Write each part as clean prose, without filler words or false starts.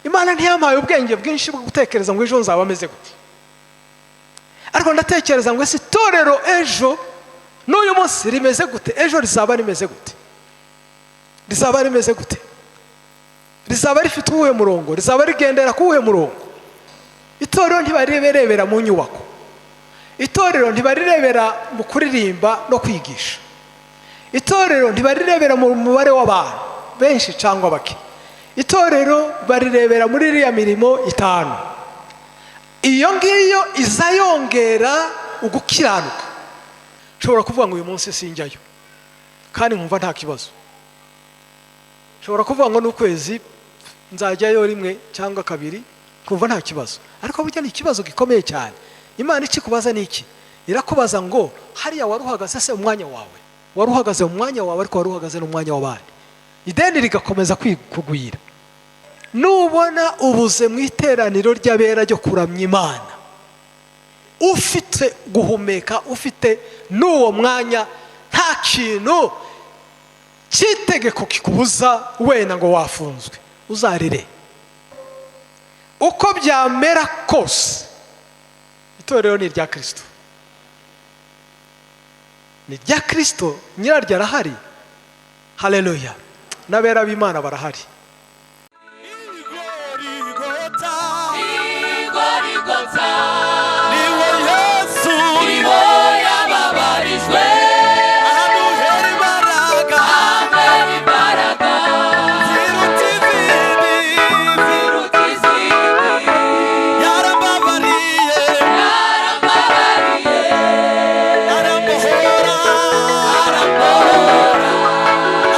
Imana ntiyampaye ubwenge bwinshi bwo gutekereza ngo ejo nzaba ameze gute, ariko ndatekereza ngo ese itorero ejo n'uyu munsi rimeze gute, ejo rizaba rimeze gute, rizaba rimeze gute, rizaba rifite uwuhe murongo, rizaba rigendera ku wuhe murongo. Itorero ntibarirebera mu nyubako, itorero ntibarirebera mu kuririmba no kwigisha, itorero ntibarirebera mu mubare w'abantu benshi cyangwa bake, itorero barirebera muri iriya mirimo itanu. Iyo ngiyo iza yongera ugukiranuka. Nshobora kuvuga ngo uyu munsi sinjyayo kandi nkumva nta kibazo. Nshobora kuvuga ngo n'ukwezi nzajyayo rimwe cyangwa kabiri nkumva nta kibazo, ariko burya ni ikibazo gikomeye cyane. Imana ikikubaza ni iki? Irakubaza ngo hariya wari uhagaze se umwanya wawe, wari uhagaze mu mwanya wawe, ariko wari uhagaze n'umwanya w'abandi. Ideni rigakomeza kugwira. Nubona ubuze mu iteraniro ry'abera ryo kuramya Imana, ufite guhumeka, ufite n'uwo mwanya, nta kintu cy'itegeko kikubuza wenda ngo wafunzwe, uzarire. Uko byamera kose, itorero ni irya Kristo, ni irya Kristo, nyiraryo arahari. Haleluya! N'abera b'Imana barahari. Igorigota. Igorigota. Niwe Yesu. Niho yababarijwe. Aduhera imbaraga. Amera imbaraga. Ziruta izindi. Ziruta izindi. Yarambabariye. Yarambabariye. Arambohora. Arambohora.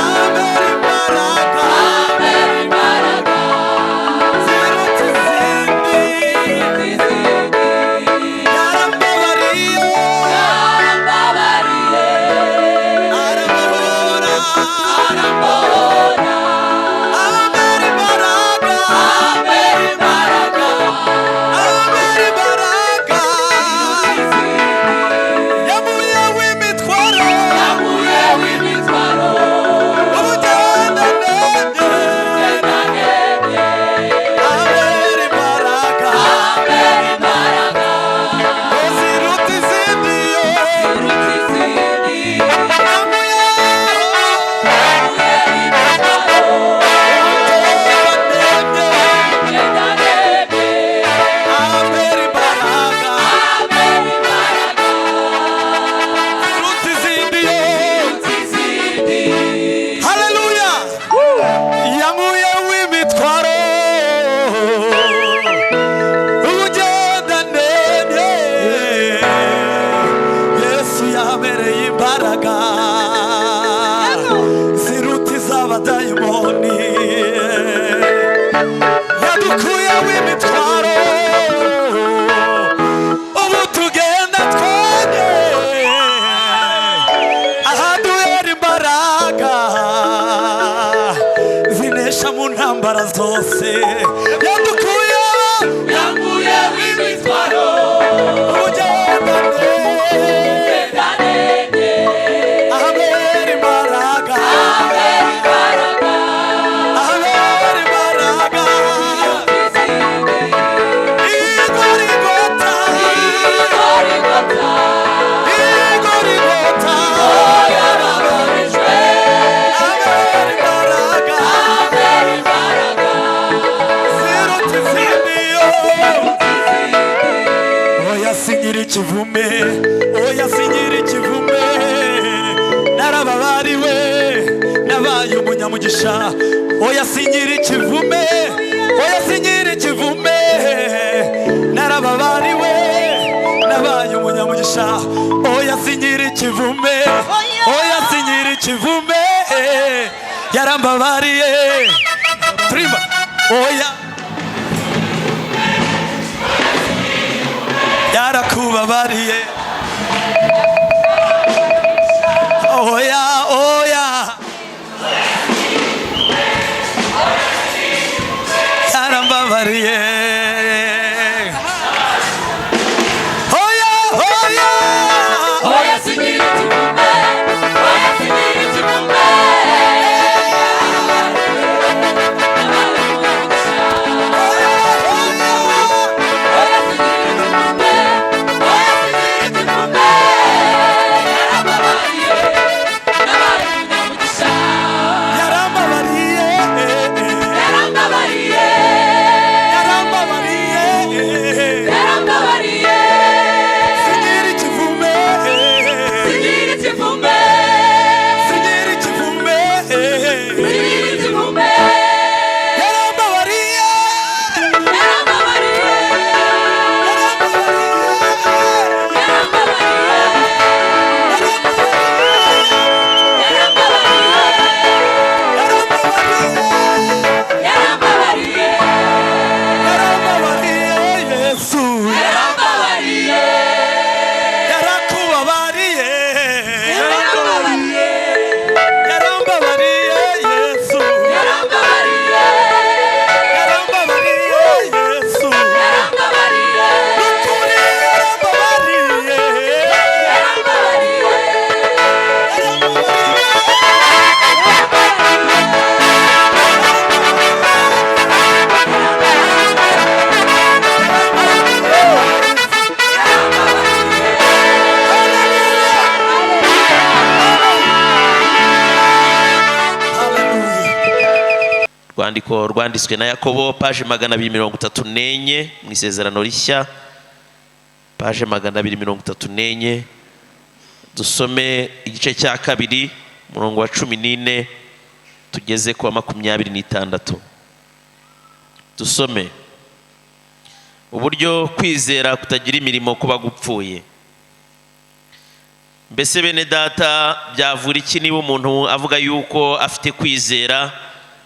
Ambera imbaraga. Amera imbaraga. Ziruta izindi. Ziruta izindi. Yarambabariye. Yarambabariye. Arambohora. Arambohora. Ambera imbaraga. Amera imbaraga. Ambera imbaraga. Ziruta izindi. Yamuye w'imitwaro. Yamuye w'imitwaro. Ubugenda ndende. Ugenda. Ambera imbaraga. Amera imbaraga. Ziruta izindi yo. Ziruta izindi. Yamuye. Yamuye imitwaro. Ubugenda ndende. Ugenda ndende. Ambera imbaraga. Amera imbaraga. Ziruta izindi yo. Ziruta izindi. Haleluya! Yankuye w'imitwaro. Ugenda ndende. Yesu yabereye imbaraga. Ziruta iz'abadayimoni. Yadukuye w'imitwaro. Ubu tugenda twemye. Ahaduhera imbaraga zinesha mu ntambara zose. Yadukuye. Yankuye w'imitwaro. Ugenda Ugenda ndende. Ahabera imbaraga. Amera imbaraga. Ahabera imbaraga. Ziruta izindi. Igorigota. Igorigota. Igorigota. Yarababarijwe. Ahabera imbaraga. Amera imbaraga. Ziruta izindi yo. Ziruta izindi. Oya sinyira ikivume, oya sinyira ikivume, narababariwe, nabaye umunyamugisha. Oya sinyira ikivume, oya sinyira ikivume, narababariwe, nabaye umunyamugisha. Oya sinyira ikivume, oya sinyira ikivume, yarambabariye. Turima oya yarakubabariye. Oya oya yarambabariye. Oya oya. Oya sinyira ikivume. Oya sinyira ikivume. Urwandiko rwanditswe na Yakobo, paje 234 mu Isezerano Rishya, paje 234, dusome igice cya 2, umurongo wa 14 tugeze ku wa 26. Dusome uburyo kwizera kutagira imirimo kuba gupfuye. Mbese bene data, byavura iki niba umuntu avuga yuko afite kwizera,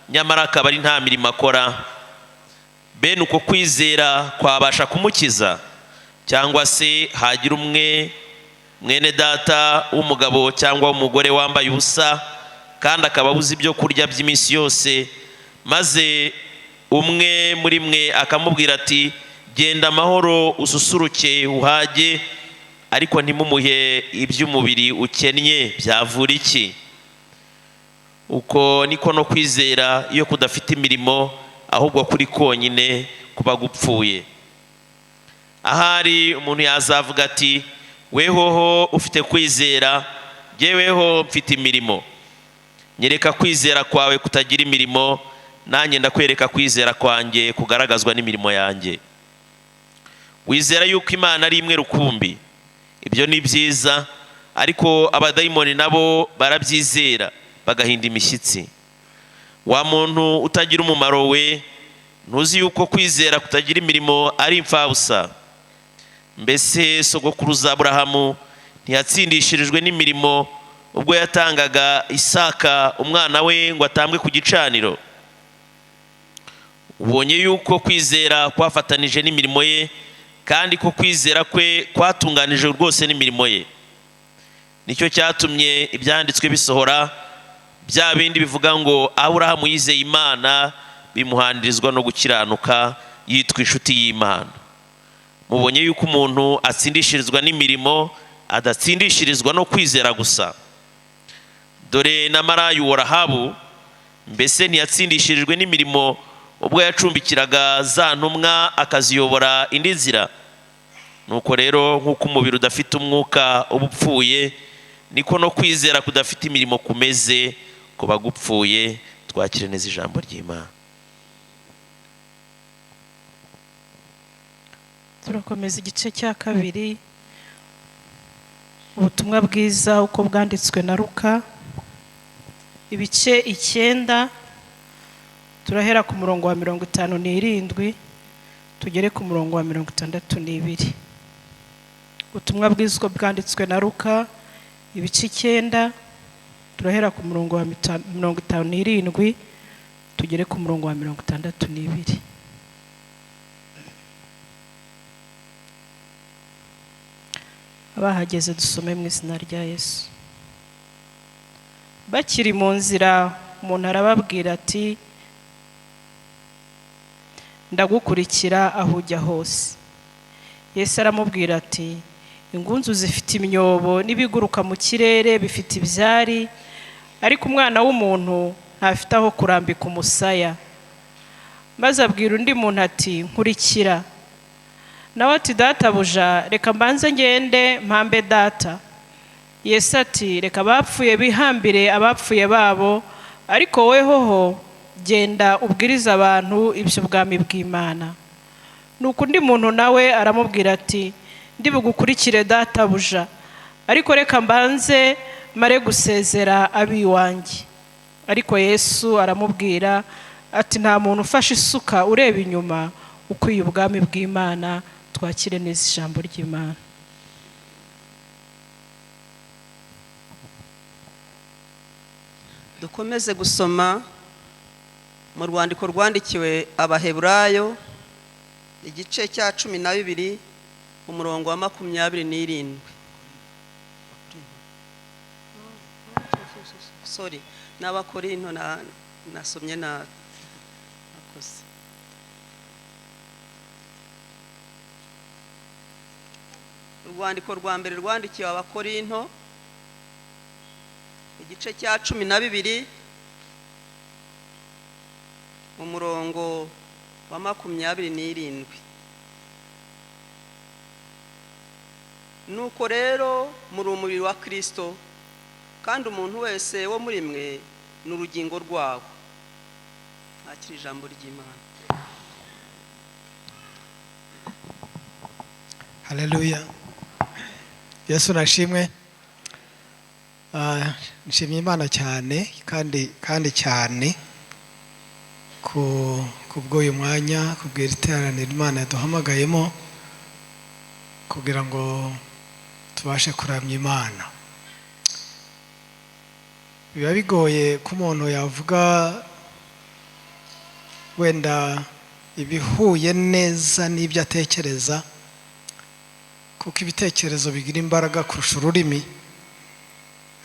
nyamara akaba ari nta mirimo akora? Bene uko kwizera kwabasha kumukiza? Cyangwa se hagira umwe mwene data w'umugabo cyangwa w'umugore wambaye ubusa kandi akaba abuze ibyo kurya by'iminsi yose, maze umwe muri mwe akamubwira ati: "Genda amahoro, ususuruke, uhage," ariko ntimumuhe iby'umubiri ukennye, byavura iki? Uko niko no kwizera, iyo kudafite imirimo ahubwo kuri konyine, kuba gupfuye. Ahari umuntu yazavuga ati: "Wehoho ufite kwizera, jyeweho mfite imirimo. Nyereka kwizera kwawe kutagira imirimo, nanjye ndakwereka kwizera kwanjye kugaragazwa n'imirimo yanjye." Wizera yuko Imana ari imwe rukumbi, ibyo ni byiza, ariko abadayimoni nabo barabyizera bagahinda imishyitsi. Wa muntu utagira umumaro we, ntuzi yuko kwizera kutagira imirimo ari imfabusa? Mbese sogokuruza Aburahamu ntiyatsindishirijwe n'imirimo ubwo yatangaga Isaka umwana we ngo atambwe ku gicaniro? Ubonye yuko kwizera kwafatanije n'imirimo ye, kandi ko kwizera kwe kwatunganije rwose n'imirimo ye. Nicyo cyatumye ibyanditswe bisohora, bya bindi bivuga ngo: "Aburahamu yizeye Imana, bimuhanirizwa no gukiranuka, yitwa inshuti y'Imana." Mubonye yuko umuntu atsindishirizwa n'imirimo, adatsindishirizwa no kwizera gusa. Dore na maraya uwo Rahabu, mbese ntiyatsindishirijwe n'imirimo ubwo yacumbikiraga za ntumwa akaziyobora indi nzira? Nuko rero, nk'uko umubiri udafite umwuka uba upfuye, niko no kwizera kudafite imirimo kumeze, kuba gupfuye. Twakire neza ijambo ry'Imana. Turakomeza igice cya 2, ubutumwa bwiza uko bwanditswe na Luka, ibice 9, turahera ku murongo wa 57 tugere ku murongo wa 62. Ubutumwa bwiza uko bwanditswe na Luka, ibice 9, turahera ku murongo wa 57 tugere ku murongo wa 62. Abahageze dusome mu izina rya Yesu. Bakiri mu nzira, umuntu arababwira ati: "Ndagukurikira aho ujya hose." Yesu aramubwira ati: "Ingunzu zifite imyobo n'ibiguruka mu kirere bifite ibyari, ariko Umwana w'umuntu ntafite aho kurambika umusaya." Maze abwira undi muntu ati: "Nkurikira." Nawe ati: "Databuja, reka mbanze ngende mpambe data." Yesu ati: "Reka abapfuye bihambire abapfuye babo, ariko wehoho genda ubwirize abantu iby'ubwami bw'Imana." Nuko undi muntu nawe aramubwira ati: "Ndi bugukurikire databuja, ariko reka mbanze mare gusezera ab'iwanjye." Ariko Yesu aramubwira ati: "Nta muntu ufashe isuka ureba inyuma ukwiye ubwami bw'Imana." Twakire neza ijambo ry'Imana. Dukomeze gusoma mu rwandiko rwandikiwe Abaheburayo, igice cya 12, umurongo wa 27. Sorry, n'Abakorinto, nasomye nabi, nakoze. Urwandiko rwa mbere rwandikiwe Abakorinto, igice cya 12, umurongo wa 27. Nuko rero muri umubiri wa Kristo, kandi umuntu wese wo muri mwe ni urugingo rwawo. Nta Mwakire ijambo ry'Imana. Haleluya, Yesu nashimwe. Nshimye Imana cyane kandi cyane ku kubw'uyu mwanya, kubw'iri teraniro Imana yaduhamagayemo kugira ngo tubashe kuramya Imana. Biba bigoye ko umuntu yavuga wenda ibihuye neza n'ibyo atekereza, kuko ibitekerezo bigira imbaraga kurusha ururimi.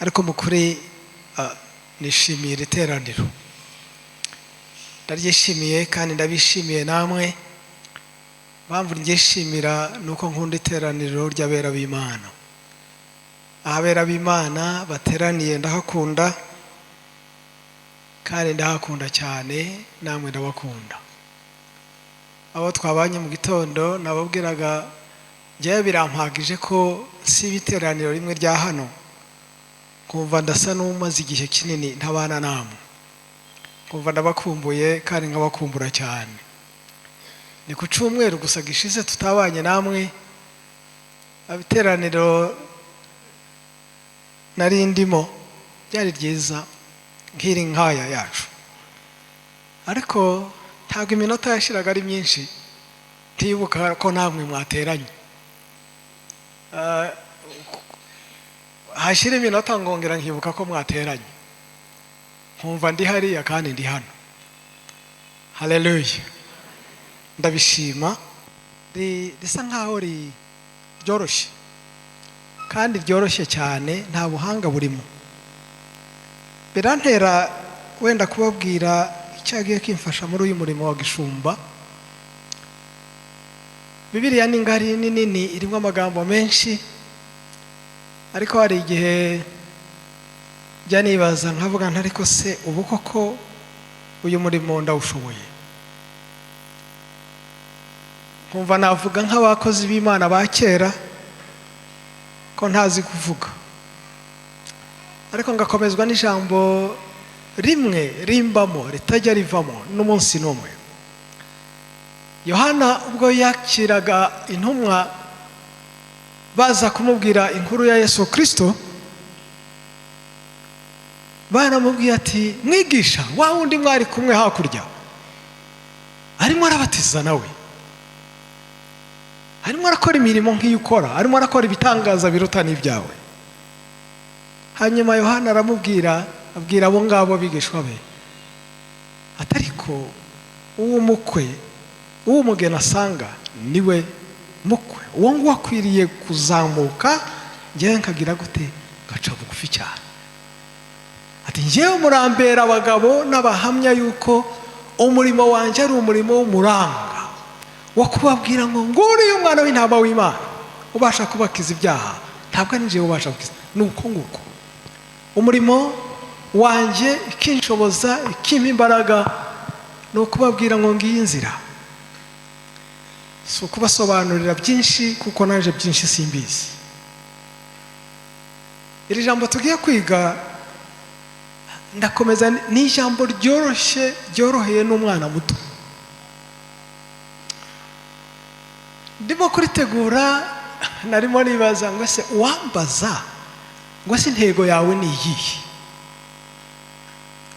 Ariko mu kuri nishimiye iri teraniro, ndaryishimiye kandi ndabishimiye namwe. Impamvu ryishimira ni uko nkunda iteraniro ry'abera b'Imana. Abera b'Imana bateraniye ndahakunda, kandi ndahakunda cyane, namwe ndabakunda. Abo twabanye mu gitondo nababwiraga njyewe birampagije ko si ibiteraniro rimwe rya hano, kumva ndasa n'umaze igihe kinini ntabana namwe, kumva ndabakumbuye kandi nkabakumbura cyane. Ni ku cyumweru gusa gishize tutabanye namwe, abiteraniro nari ndimo byari ryiza nk'iri nkaya yacu, ariko ntabwo iminota yashiraga ari myinshi ntibuka ko namwe mwateranye. Hashira iminota ngongera nkibuka ko mwateranye, nkumva ndi hariya kandi ndi hano. Haleluya, ndabishima. Risa nkaho ryoroshye kandi ryoroshye cyane, nta buhanga burimo. Birantera wenda kubabwira icyagiye kimfasha muri uyu murimo wa gishumba. Bibiliya ni ngari, ni nini, irimo amagambo menshi, ariko hari igihe njya nibaza nkavuga nti ariko se ubu koko uyu murimo ndawushoboye? Nkumva navuga nk'abakozi b'Imana ba kera ko ntazi kuvuga, ariko ngakomezwa n'ijambo rimwe rimbamo ritajya rivamo n'umunsi n'umwe. Yohana ubwo yakiraga intumwa baza kumubwira inkuru ya Yesu Kristo, baramubwiye ati mwigisha, wa wundi mwari kumwe hakurya arimo arabatiza, nawe arimo arakora imirimo nk'iyo ukora, arimo arakora ibitangaza biruta n'ibyawe. Hanyuma Yohana aramubwira, abwira abo ngabo bigishwa be, ati ariko uw'umukwe, uw'umugeni asanga niwe mukwe, uwo nguwo akwiriye kuzamuka, njyewe nkagira gute? Ngaca bugufi cyane. Ati njyewe murambera abagabo n'abahamya yuko umurimo wanjye ari umurimo w'umuranga wo kubabwira ngo nguriya umwana w'intama w'Imana ubasha kubakiza ibyaha, ntabwo ari njyewe ubasha gukiza, ni uko nguko umurimo wanjye ikinshoboza ikimpa imbaraga ni ukubabwira ngo ngiyi inzira. Si ukubasobanurira byinshi kuko naje byinshi simbizi. Iri jambo tugiye kwiga ndakomeza, ni ijambo ryoroshye ryoroheye n'umwana muto. Ndimo kuritegura narimo nibaza ngo ese uwambaza ngo ese intego yawe ni iyihe,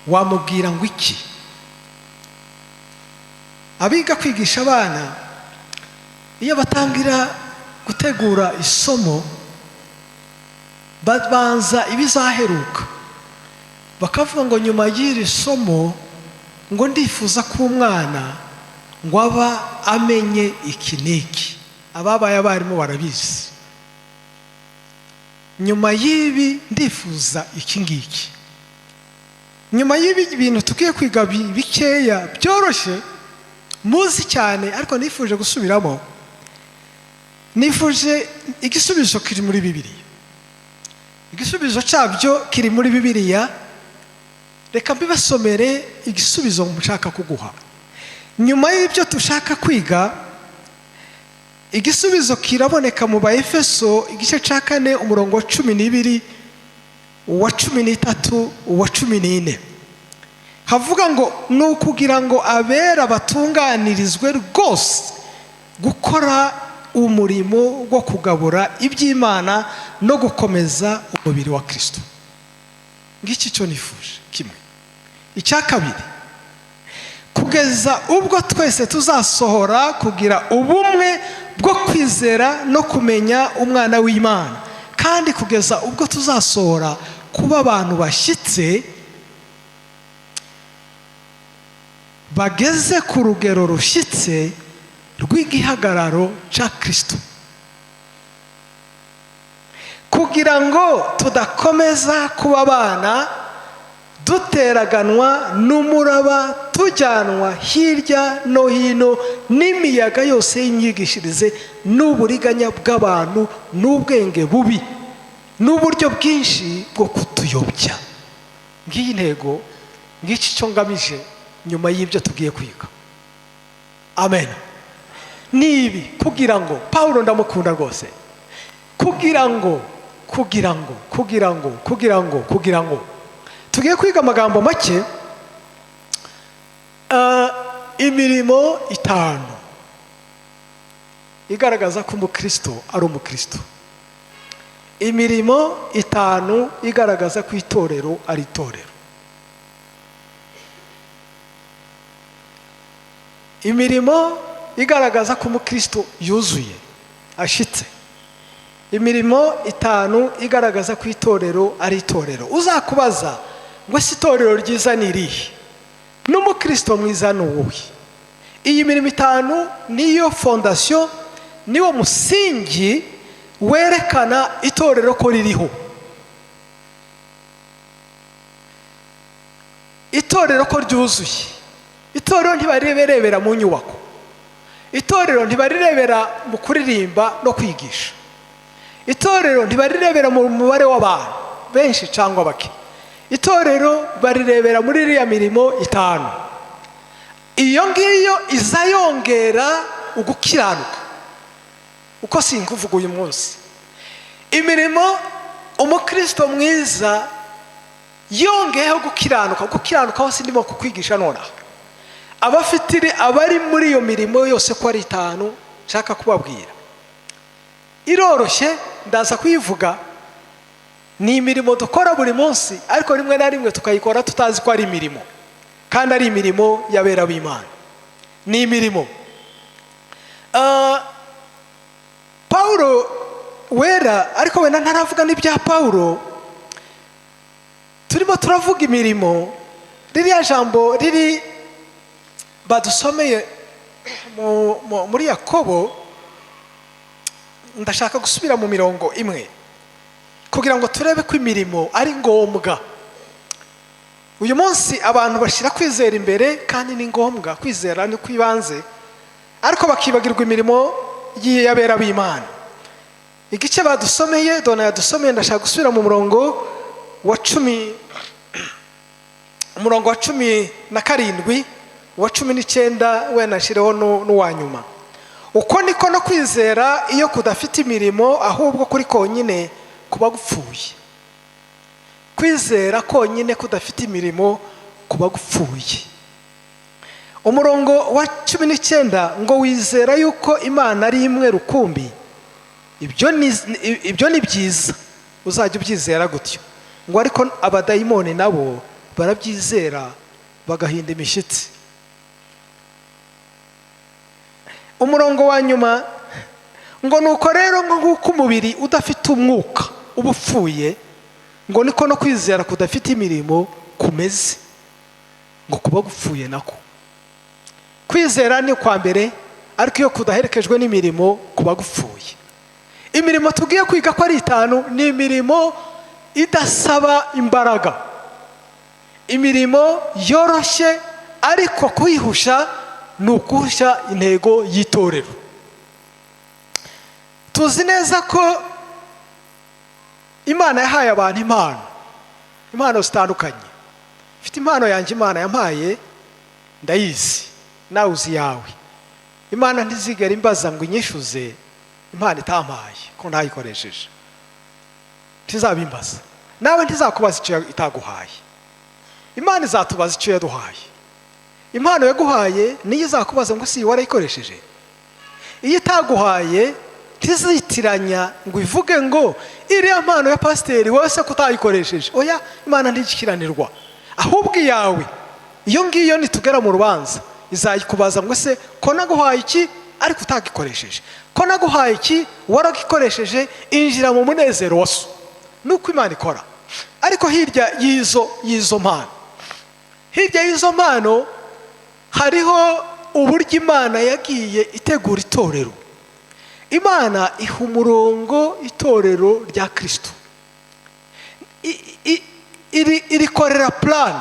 wamubwira ngo iki? Abiga kwigisha abana iyo batangira gutegura isomo babanza ibizaheruka, bakavuga ngo nyuma y'iri somo ngo ndifuza ko umwana ngo aba amenye iki n'iki. Ababaye abarimu barabizi. Nyuma y'ibi ndifuza iki ngiki. Nyuma y'ibi bintu tugiye kwiga bikeya byoroshye muzi cyane, ariko nifuje gusubiramo, nifuje igisubizo kiri muri Bibiliya. Igisubizo cyabyo kiri muri Bibiliya. Reka mbibasomere igisubizo mushaka kuguha. Nyuma y'ibyo tushaka kwiga, igisubizo kiraboneka mu Baefeso igice cya 4 umurongo wa 12, uwa 13, uwa 14. Havuga ngo ni ukugira ngo abera batunganirizwe rwose gukora umurimo wo kugabura iby'Imana no gukomeza umubiri wa Kristo. Ngiki cyo nifuje kimwe. Icya kabiri, kugeza ubwo twese tuzasohora kugira ubumwe bwo kwizera no kumenya umwana w'Imana, kandi kugeza ubwo tuzasohora kuba abantu bashyitse bageze ku rugero rushyitse rw'igihagararo cya Kristo, kugira ngo tudakomeza kuba abana duteraganwa n'umuraba, tujyanwa hirya no hino n'imiyaga yose y'imyigishirize n'uburiganya bw'abantu n'ubwenge bubi n'uburyo bwinshi bwo kutuyobya. Ngiyi intego, ngiki cyo ngamije nyuma y'ibyo tugiye kwiga. Amen. Nibi kugira ngo Paulo ndamukunda rwose, kugira ngo tugiye kwiga amagambo make, imirimo 5 igaragaza ko umukristo ari umukristo, imirimo 5 igaragaza ko itorero ari itorero, imirimo igaragaza ko umukristo yuzuye ashitse, imirimo 5 igaragaza ko itorero ari itorero. Uzakubaza ngo ese itorero ryiza ni irihe, n'umukristo mwiza ni uwuhe? Iyi mirimo 5 niyo fondasiyo, niwo musingi werekana itorero ko ririho, itorero ko ryuzuye. Itorero ntibarirebera mu nyubako, itorero ntibarirebera mu kuririmba no kwigisha, itorero ntibarirebera mu mubare w'abantu benshi cyangwa bake, itorero barirebera muri iriya mirimo 5. Iyo ngiyo iza yongera ugukiranuka, uko sinkuvuga uyu munsi. Imirimo umukristo mwiza yongeyeho gukiranuka, gukiranuka hose ndimo kukwigisha nonaha. Abafitiri abari muri iyo mirimo yose ko ari 5 nshaka kubabwira, iroroshye ndaza kuyivuga. Ni imirimo dukora buri munsi, ariko rimwe na rimwe tukayikora tutazi ko ari imirimo, kandi ari imirimo y'abera b'Imana. Ni imirimo Paulo wera, ariko wenda ntaravuga n'ibya Paulo, turimo turavuga imirimo. Ririya jambo riri badusomeye muri Yakobo, ndashaka gusubira mu mirongo imwe kugira ngo turebe ko imirimo ari ngombwa. Uyu munsi abantu bashyira kwizera imbere, kandi ni ngombwa, kwizera ni kwibanze, ariko bakibagirwa imirimo y'abera b'Imana. Igice badusomeye, Dona yadusomeye, ndashaka gusubira mu murongo wa 10, umurongo wa 17, wa 19, wenda nshireho n'uwa nyuma. Uko niko no kwizera iyo kudafite imirimo ahubwo kuri konyine kuba gupfuye. Kwizera konyine kudafite imirimo kuba gupfuye. Umurongo wa 19 ngo wizera yuko Imana ari imwe rukumbi, ibyo ni byiza, uzajya ubyizera gutyo. Ngo ariko abadayimoni nabo barabyizera bagahinda imishyitsi. Umurongo wa nyuma ngo nuko rero ngo nk'uko umubiri udafite umwuka uba upfuye, ngo niko no kwizera kudafite imirimo kumeze, ngo kuba gupfuye nako. Kwizera ni kwa mbere, ariko iyo kudaherekejwe n'imirimo kuba gupfuye. Imirimo tugiye kwiga ko ari 5 ni imirimo idasaba imbaraga, imirimo yoroshye, ariko kuyihusha ni ukuhusha intego y'itorero. Tuzi neza ko Imana yahaye abantu impano, impano zitandukanye. Mfite impano yanjye Imana yampaye, ndayizi, nawe uzi yawe. Imana ntizigera imbaza ngo inyishuze impano itampaye ko ntayikoresheje, ntizabimbaza. Nawe ntizakubaza icyo itaguhaye. Imana izatubaza icyo yaduhaye. Impano yaguhaye niyo izakubaza ngo si warayikoresheje. Iyo itaguhaye ntizitiranya ngo ivuge ngo iriya mpano ya pasiteri wowe se kutayikoresheje. Oya, Imana ntigikiranirwa, ahubwo iyawe iyo ngiyo nitugera mu rubanza izayikubaza ngo se ko naguhaye iki ariko utagikoresheje, ko naguhaye iki waragikoresheje, injira mu munezero wa so. Nuko Imana ikora. Ariko hirya y'izo mpano, hirya y'izo mpano hariho uburyo Imana yagiye itegura itorero. Imana iha umurongo itorero rya Kristo, irikorera plan.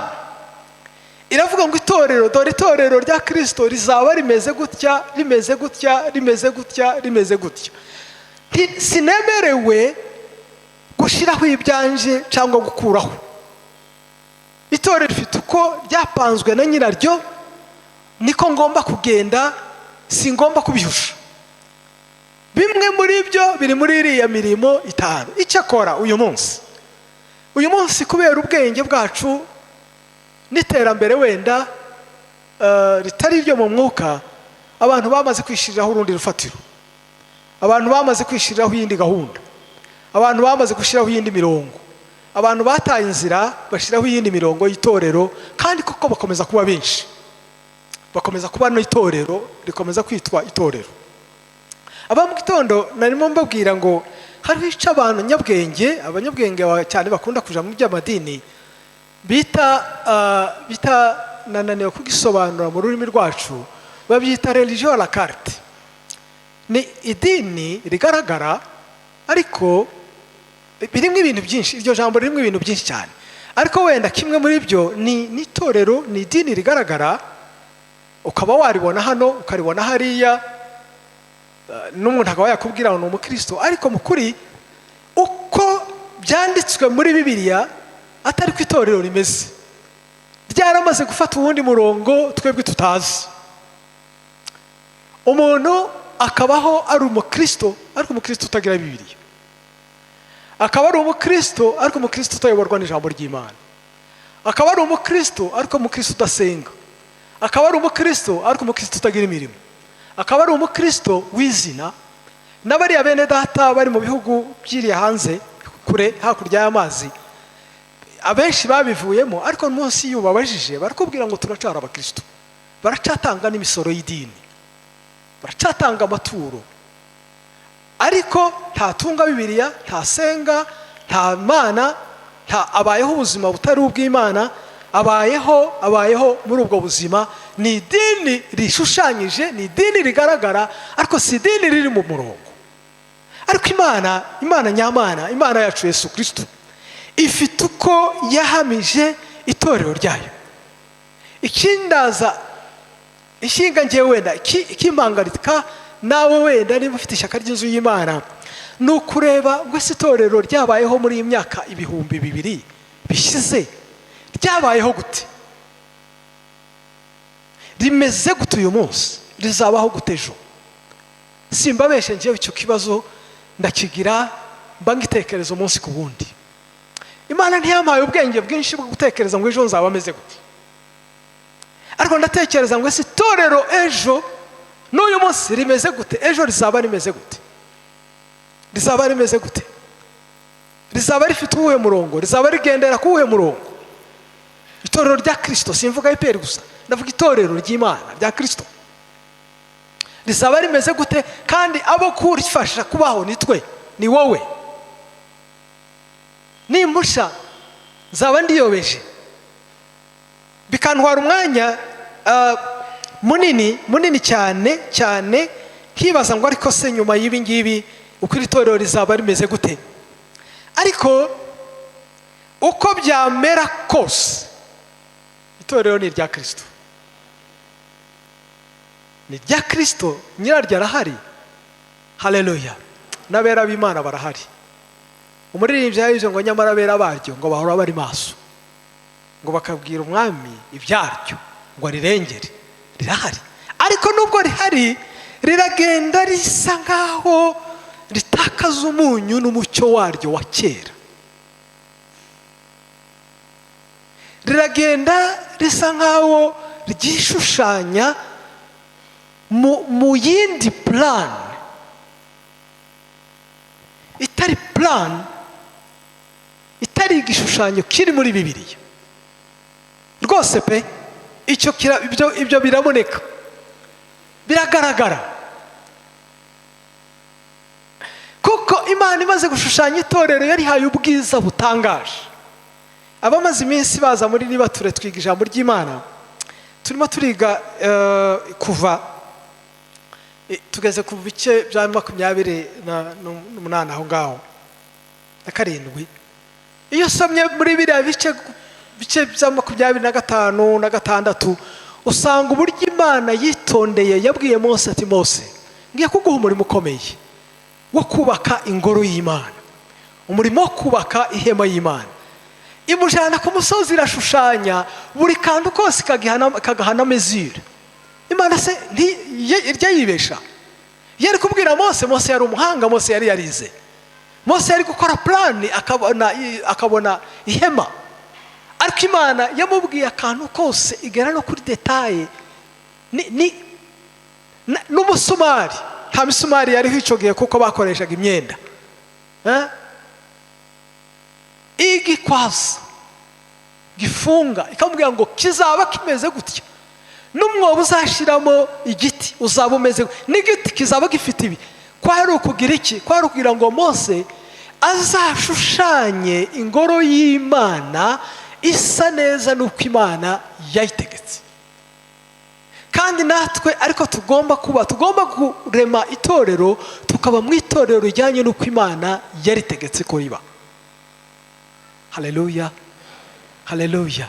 Iravuga ngo itorero, dore itorero rya Kristo rizaba rimeze gutya, rimeze gutya, rimeze gutya, rimeze gutya. Sinemerewe gushyiraho ibyanje cyangwa gukuraho. Itorero rifite uko ryapanzwe na nyiraryo, niko ngomba kugenda, singomba kubihusha. Bimwe muri byo biri muri iriya mirimo 5. Icyakora uyu munsi kubera ubwenge bwacu n'iterambere wenda ritari ryo mu mwuka, abantu bamaze kwishiriraho urundi rufatiro, abantu bamaze kwishiriraho iyindi gahunda, abantu bamaze gushyiraho iyindi mirongo, abantu bataye inzira bashyiraho iyindi mirongo y'itorero, kandi koko bakomeza kuba benshi, bakomeza kuba n'itorero rikomeza kwitwa itorero. Aba mu gitondo narimo mbabwira ngo hariho icyo abantu nyabwenge, abanyabwenge cyane bakunda kuja mu by'amadini bita nananiwe kugisobanura mu rurimi rwacu, babyita religion à la carte. Ni idini rigaragara ariko birimo ibintu byinshi, iryo jambo ririmo ibintu byinshi cyane, ariko wenda kimwe muri byo ni itorero, ni idini rigaragara, ukaba waribona hano ukaribona hariya, n'umuntu akaba yakubwira ngo ni umukristo, ariko mu kuri uko byanditswe muri Bibiliya atari ko itorero rimeze, ryaramaze gufata uwundi murongo twebwe tutazi. Umuntu akabaho ari umukristo ariko umukristo utagira Bibiliya, akaba ari umukristo ariko umukristo utayoborwa n'ijambo ry'Imana, akaba ari umukristo ariko umukristo udasenga, akaba ari umukristo ariko umukristo utagira imirimo, akaba ari umukristo w'izina. N'abariya bene data bari mu bihugu byiriya hanze kure hakurya y'amazi, abenshi babivuyemo, ariko munsi iyo ubabajije barakubwira ngo turacara abakristo, baracatanga n'imisoro y'idini, baracatanga amaturo, ariko ntatunga Bibiliya, ntasenga, nta mana, nta abayeho ubuzima butari ubw'Imana, abayeho muri ubwo buzima. Ni idini rishushanyije, ni idini rigaragara, ariko si idini riri mu murongo. Ariko Imana, Imana nyamana, Imana yacu Yesu Kristo ifite uko yahamije itorero ryayo. Ikindaza ishinga ngewe wenda ikimpangarika nawe wenda niba ufite ishyaka ry'inzu y'Imana, ni ukureba ngo ese itorero ryabayeho muri iyi myaka 2000 bishize ryabayeho gute, rimeze gute uyu munsi, rizabaho gute ejo. Simbabeshe ngewe icyo kibazo ndakigira, mba ngitekereza umunsi ku wundi. Imana ntiyampaye ubwenge bwinshi bwo gutekereza ngo ejo nzaba meze gute, ariko ndatekereza ngo ese itorero ejo n'uyu munsi rimeze gute, ejo rizaba rimeze gute, rizaba rimeze gute, rizaba rifite uwuhe murongo, rizaba rigendera ku wuhe murongo. Itorero rya Kristo, simvuga IPR gusa, ndavuga itorero ry'Imana rya Kristo, rizaba rimeze gute, kandi abo kurifasha kubaho ni twe, ni wowe. Nimusha nzaba ndiyobeje, bikantwara umwanya munini munini cyane cyane, nkibaza ngo ariko se nyuma y'ibi ngibi uko iri torero rizaba rimeze gute. Ariko uko byamera kose itorero ni irya Kristo, ni irya Kristo, nyiraryo arahari. Haleluya! N'abera b'Imana barahari. Umuririmbyi yavuze ngo nyamara abera baryo ngo bahora bari maso, ngo bakabwira umwami ibyaryo ngo arirengere. Rirahari, ariko nubwo rihari riragenda risa nkaho ritakaza umunyu n'umucyo waryo wa kera. Riragenda risa nkaho ryishushanya mu yindi plan, itari plan, itari igishushanyo kiri muri Bibiliya rwose pe. Icyo ibyo biraboneka, biragaragara, kuko Imana imaze gushushanya itorero yarihaye ubwiza butangaje. Abamaze iminsi baza muri Nibature twiga ijambo ry'Imana, turimo turiga kuva tugeze ku bice bya 28 aho ngaho na 7. Iyo usomye muri biriya bice bya 25 na 6, usanga uburyo Imana yitondeye. Yabwiye Mose ati: Mose, ngiye kuguha umurimo ukomeye wo kubaka ingoro y'Imana, umurimo wo kubaka ihema y'Imana. Imujyana ku musozi, irashushanya buri kantu kose, kagahana mesure. Imana se irya yibesha? Yari kubwira Mose, Mose yari umuhanga, Mose yari yarize, Mose yari gukora plani akabona ihema. Ariko Imana yamubwiye akantu kose, igera no kuri détail n'umusumari. Nta misumari yariho icyo gihe kuko bakoreshaga imyenda. Igikwaza gifunga, ikamubwira ngo kizaba kimeze gutya, n'umwobo uzashyiramo igiti uzaba umeze, n'igiti kizaba gifite ibi. Kwari ukugira iki? Kwari ukugira ngo Mose azashushanye ingoro y'Imana isa neza n'uko Imana yayitegetse. Kandi natwe ariko tugomba kuba, tugomba kurema itorero, tukaba mu itorero rijyanye n'uko Imana yaritegetse ko riba. Haleluya, haleluya.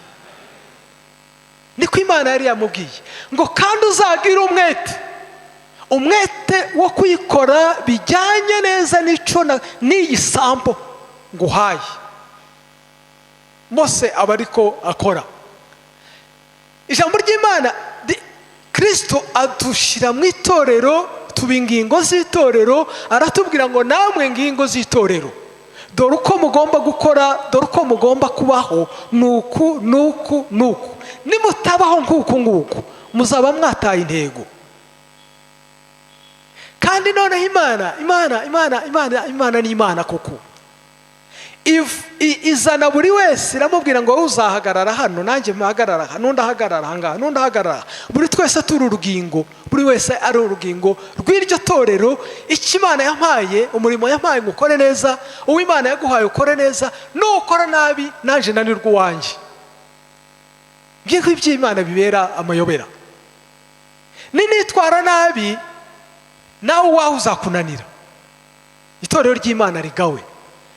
Niko Imana yari yamubwiye ngo: kandi uzagira umwete wo kuyikora bijyanye neza n'icyo n'iyi sample nguhaye. Mose aba ariko akora. Ijambo ry'Imana, Kristo adushyira mu itorero, tuba ingingo z'itorero. Aratubwira ngo: namwe ngingo z'itorero, dore uko mugomba gukora, dore uko mugomba kubaho, nuku nuku nuku. Nimutabaho nk'uku nguku, muzaba mwataye intego. Kandi noneho Imana, Imana, Imana, Imana, Imana ni Imana koko. Izana buri wese, iramubwira ngo: wowe uzahagarara hano, nanjye mpagarara aha, n'undi ahagarara aha ngaha, n'undi ahagarara aha. Buri twese turi urugingo, buri wese ari urugingo rw'iryo torero. Icyo Imana yampaye, umurimo yampaye ngo ukore neza, uwo Imana yaguhaye ukore neza. Nukora nabi, nanjye nanirwa uwanjye. Ngiye ko iby'Imana bibera amayobera. Ninitwara nabi, nawe uwawe uzakunanira, itorero ry'Imana rigawe.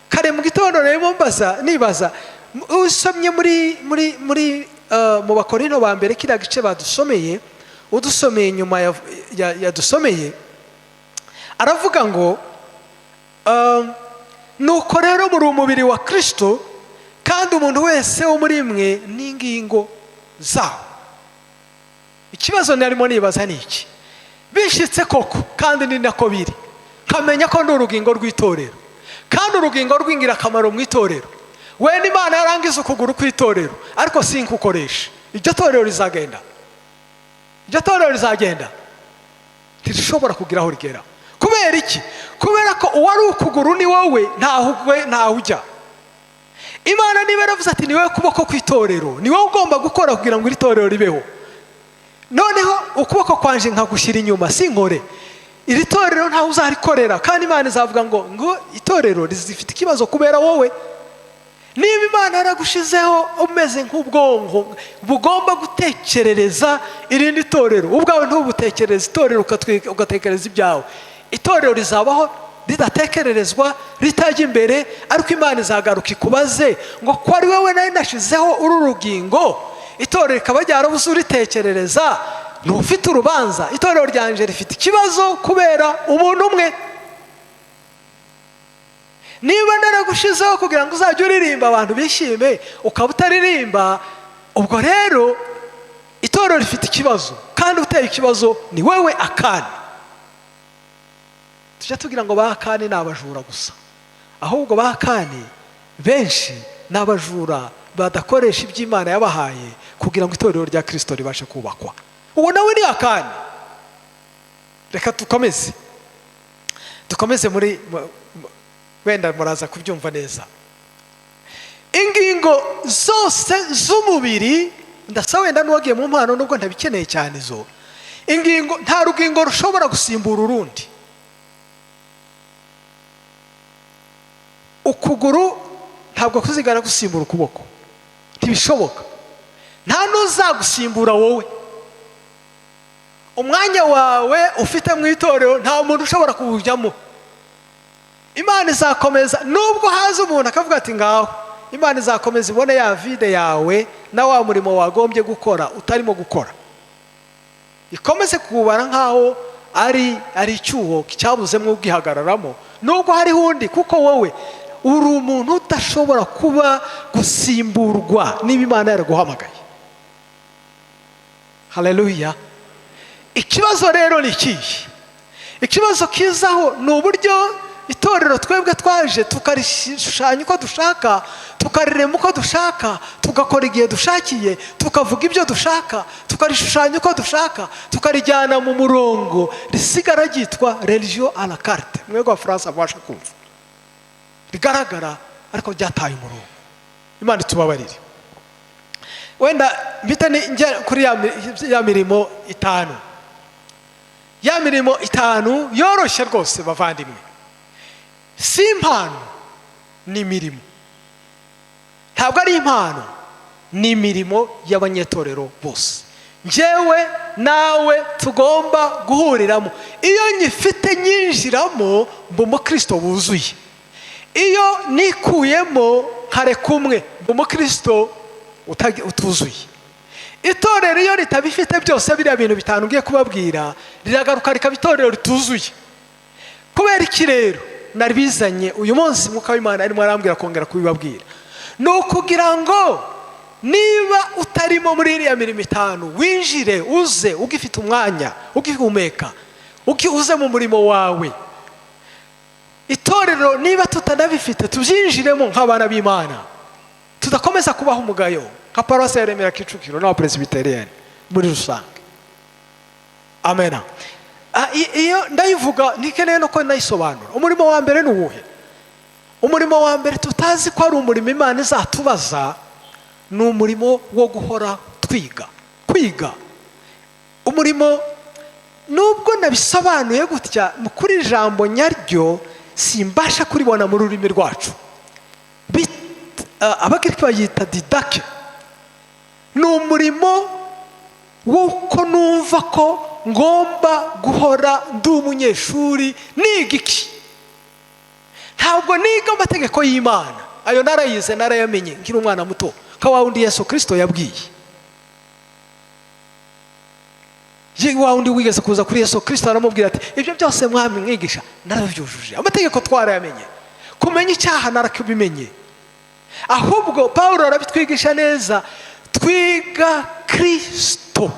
Kare mu gitondo rero mbaza, nibaza, usomye muri mu Bakorino ba mbere, kiriya gice badusomeye, udusomeye nyuma yadusomeye, aravuga ngo: nuko rero muri umubiri wa Kristo, kandi umuntu wese wo muri mwe n'ingingo zawo. Ikibazo narimo nibaza ni iki: bishitse koko, kandi ni nako biri, nkamenya ko ndi urugingo rw'itorero, kandi urugingo rw'ingirakamaro mu itorero, wenda Imana yarangiza ukuguru kw'itorero ariko sinkukoresha, iryo torero rizagenda? Iryo torero rizagenda? Ntirishobora kugira aho rigera. Kubera iki? Kubera ko uwari ukuguru ni wowe, ntaho ujya. Imana niba yaravuze ati: ni wowe kuboko kw'itorero, ni wowe ugomba gukora kugira ngo iri torero ribeho, noneho ukuboko kwanje nkagushyira inyuma sinkore, iri torero ntawe uzarikorera. Kandi Imana izavuga ngo itorero rifite ikibazo kubera wowe. Niba Imana yaragushizeho umeze nk'ubwonko bugomba gutekerereza irindi torero, ubwawe ntubutekereze itorero, ugatekereza ibyawe, itorero rizabaho ridatekererezwa, ritajya imbere. Ariko Imana izagaruka ikubaze ngo: ko ari wowe nari nashizeho uru rugingo, itorero rikaba ryarabuze uritekerereza, ntufite urubanza. Itorero ryanje rifite ikibazo kubera umuntu umwe. Niba naragushizeho kugira ngo uzajye uririmba abantu bishime, ukaba utaririmba, ubwo rero itorero rifite ikibazo, kandi uteye ikibazo ni wowe Akani. Tujya tugira ngo ba Akani ni abajura gusa, ahubwo ba Akani benshi ni abajura Badakoresha iby'Imana yabahaye kugira ngo itorero rya Kirisito ribashe kubakwa. Uwo nawe ni Akani. Reka dukomeze muri wenda muraza kubyumva neza. Ingingo zose z'umubiri, ndasa wenda n'uwagiye mu mpano, nubwo ntabikeneye cyane izo ingingo, nta rugingo rushobora gusimbura urundi. Ukuguru ntabwo kuzigara gusimbura ukuboko, ntibishoboka. Nta n'uzagusimbura wowe. Umwanya wawe ufite mu itorero nta muntu ushobora kuwujyamo. Imana izakomeza, nubwo haza umuntu akavuga ati ngaho, Imana izakomeza ibone ya vide yawe na wa murimo wagombye gukora utarimo gukora, ikomeze kuwubara nkaho ari icyuho cyabuzemo ubwihagararamo, nubwo hariho undi, kuko wowe uri umuntu udashobora kuba gusimburwa niba Imana yaraguhamagaye. Haleluya. Ikibazo rero ni ikihe? Ikibazo kizaho ni uburyo itorero twebwe twaje tukarishushanya uko dushaka, tukarirema uko dushaka, tugakora igihe dushakiye, tukavuga ibyo dushaka, tukarishushanya uko dushaka, tukarijyana mu murongo risigara ryitwa religion à la carte. Mwebwe Abafaransa mubasha kumva rigaragara, ariko ryataye umurongo. Imana itubabarire. Wenda mpita njya kuri ya mirimo itanu. Ya mirimo itanu yoroshye rwose bavandimwe. Si impano, ni imirimo. Ntabwo ari impano, ni imirimo y'abanyetorero bose. Njyewe nawe tugomba guhuriramo. Iyo nyifite nyinjiramo mba umukristo wuzuye. Iyo nikuyemo nkareka umwe mba umukristo utuzuye. Itorero iyo ritabifite byose biriya bintu bitanu ngiye kubabwira, riragaruka rikaba itorero rituzuye. Kubera iki rero naribizanye uyu munsi, Mwuka w'Imana arimo arambwira kongera kubibabwira, ni ukugira ngo niba utarimo muri iriya mirimo itanu, winjire uze ugifite umwanya, ugihumeka, uze mu murimo wawe. Itorero niba tutanabifite tubyinjiremo nk'abana b'Imana, tudakomeza kubaho umugayo nka paruwasi ya Remera Kicukiro n'abapresbiteriyani muri rusange. Amena. Iyo ndayivuga ntikeneye no ko nayisobanura. Umurimo wa mbere ni uwuhe? Umurimo wa mbere tutazi ko ari umurimo Imana izatubaza ni umurimo wo guhora twiga. Kwiga umurimo, nubwo nabisobanuye gutya kuri ijambo nyaryo simbasha kuribona mu rurimi rwacu. Abagiriki bayita didake. Ni umurimo w'uko numva ko ngomba guhora ndi umunyeshuri niga iki. Ntabwo niga amategeko y'Imana, ayo narayize narayamenye nkiri umwana muto, nka wa wundi Yesu Kristo yabwiye. Wa wundi wigeze kuza kuri Yesu Kristo aramubwira ati ibyo byose mwami mwigisha narabyujuje, amategeko twarayamenye, kumenya icyaha narakibimenye. Ahubwo Pawulo arabitwigisha neza, twiga Kristo.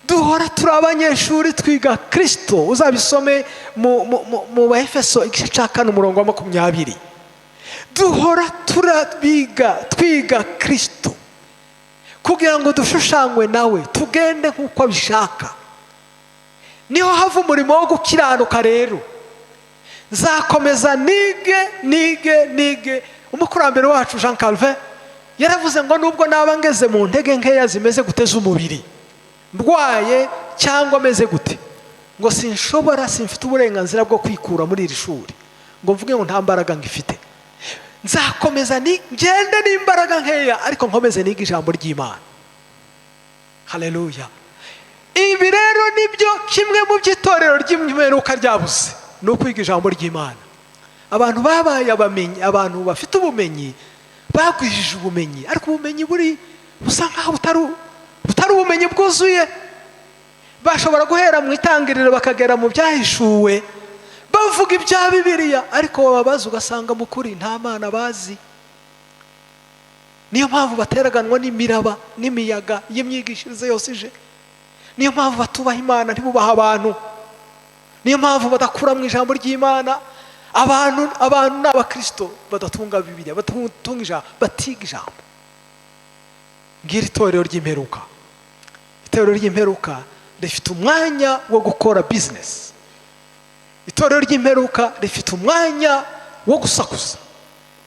Duhora turi abanyeshuri twiga Kristo. Uzabisome mu Baefeso igice cya 4 umurongo wa 20. Duhora turabiga twiga Kristo kugira ngo dushushanywe nawe, tugende nk'uko abishaka. Niho hava umurimo wo gukiranuka. Rero nzakomeza nige nige nige. Umukurambere wacu Jean Calvin yaravuze ngo nubwo naba ngeze mu ntege nkeya zimeze guteza umubiri, ndwaye cyangwa ameze gute, ngo sinshobora, simfite uburenganzira bwo kwikura muri iri shuri ngo mvuge ngo nta mbaraga ngifite. Nzakomeza ngende n'imbaraga nkeya, ariko nkomeze niga ijambo ry'Imana. Haleluya. Ibi rero nibyo kimwe mu by'itorero ry'imperuka ryabuze, ni ukwiga ijambo ry'Imana. Abantu babaye abamenyi, abantu bafite ubumenyi, bagwijije ubumenyi, ariko ubumenyi buri busa nkaho butari ubumenyi bwuzuye. Bashobora guhera mu itangiriro bakagera mu byahishuwe bavuga ibya Bibiliya, ariko wababaza ugasanga mu kuri nta Mana bazi. Niyo mpamvu bateraganwa n'imiraba n'imiyaga y'imyigishirize yose ije. Niyo mpamvu batubaha Imana, ntibubaha abantu. Niyo mpamvu badakura mu ijambo ry'Imana. Abantu ni abakristo badatunga Bibiliya, badatunga ijambo, batiga ijambo. Ngira itorero ry'imperuka. Itorero ry'imperuka rifite umwanya wo gukora business. Itorero ry'imperuka rifite umwanya wo gusakuza.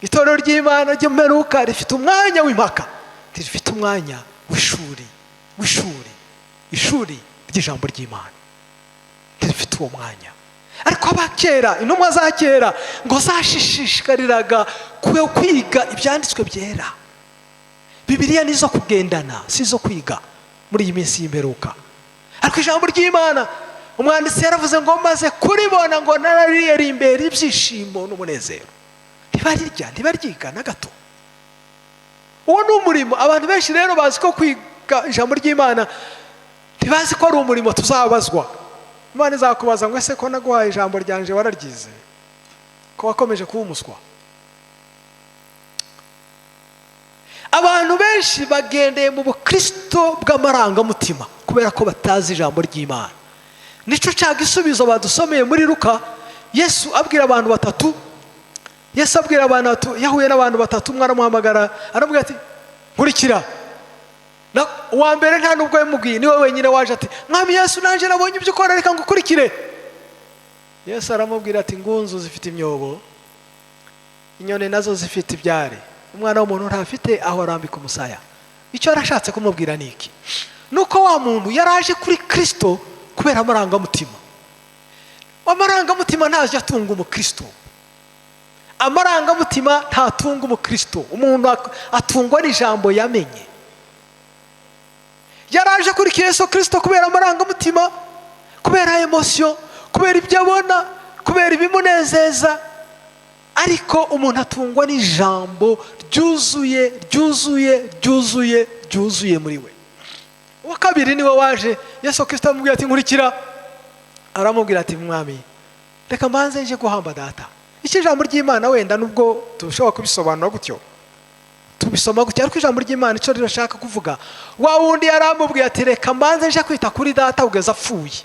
Itorero ry'Imana ry'imperuka rifite umwanya w'impaka, rifite umwanya w'ishuri, w'ishuri, ishuri ry'ijambo ry'Imana. Rifite uwo mwanya. Ariko abakera, intumwa za kera ngo zashishikariraga kwiga ibyanditswe byera. Bibiliya nizo kugendana, si zo kwiga muri iyi minsi y'imperuka. Ariko ijambo ry'Imana, umwanditsi yaravuze ngo maze kuribona ngo narariyeri imbere ibyishimo n'umunezero. Ntibarirya, ntibaryiga na gato. Uwo ni umurimo. Abantu benshi rero bazi ko kwiga ijambo ry'Imana, ntibazi ko ari umurimo tuzabazwa. Imana izakubaza ngo ese ko naguhaye ijambo ryanje wararyize, ko wakomeje kuba umuswa? Abantu benshi bagendeye mu bukristo bw'amarangamutima kubera ko batazi ijambo ry'Imana. Nico cya gisubizo badusomeye muri Luka. Yesu abwira abantu batatu, Yesu abwira abantu batatu, yahuye n'abantu batatu, umwe aramuhamagara aramubwira ati nkurikira. Uwa mbere nta nubwo yamubwiye, niwe wenyine waje ati Mwami Yesu, nanje nabonye ibyo ukora, reka ngukurikire. Yesu aramubwira ati ingunzu zifite imyobo, inyoni nazo zifite ibyari, umwana w'umuntu ntafite aho arambika umusaya. Icyo yarashatse kumubwira ni iki? Nuko wa muntu yaraje kuri Kristo kubera amarangamutima. Amarangamutima ntajya atunga umukristo. Amarangamutima ntatunga umukristo. Umuntu atungwa n'ijambo yamenye. Yaraje kuri Yesu Kristo kubera amarangamutima, kubera emotion, kubera ibyo abona, kubera ibimunezeza. Ariko umuntu atungwa n'ijambo ryuzuye, ryuzuye, ryuzuye, ryuzuye muri we. Uwa kabiri niwe waje, Yesu Kristo amubwira ati nkurikira. Aramubwira ati Mwami, reka mbanze nje guhamba data. Icyo ijambo ry'Imana wenda nubwo tushobora kubisobanura gutyo, tubisoma gutyo, ariko ijambo ry'Imana icyo rirashaka kuvuga, wa wundi yaramubwiye ati reka mbanze nje kwita kuri data kugeza apfuye.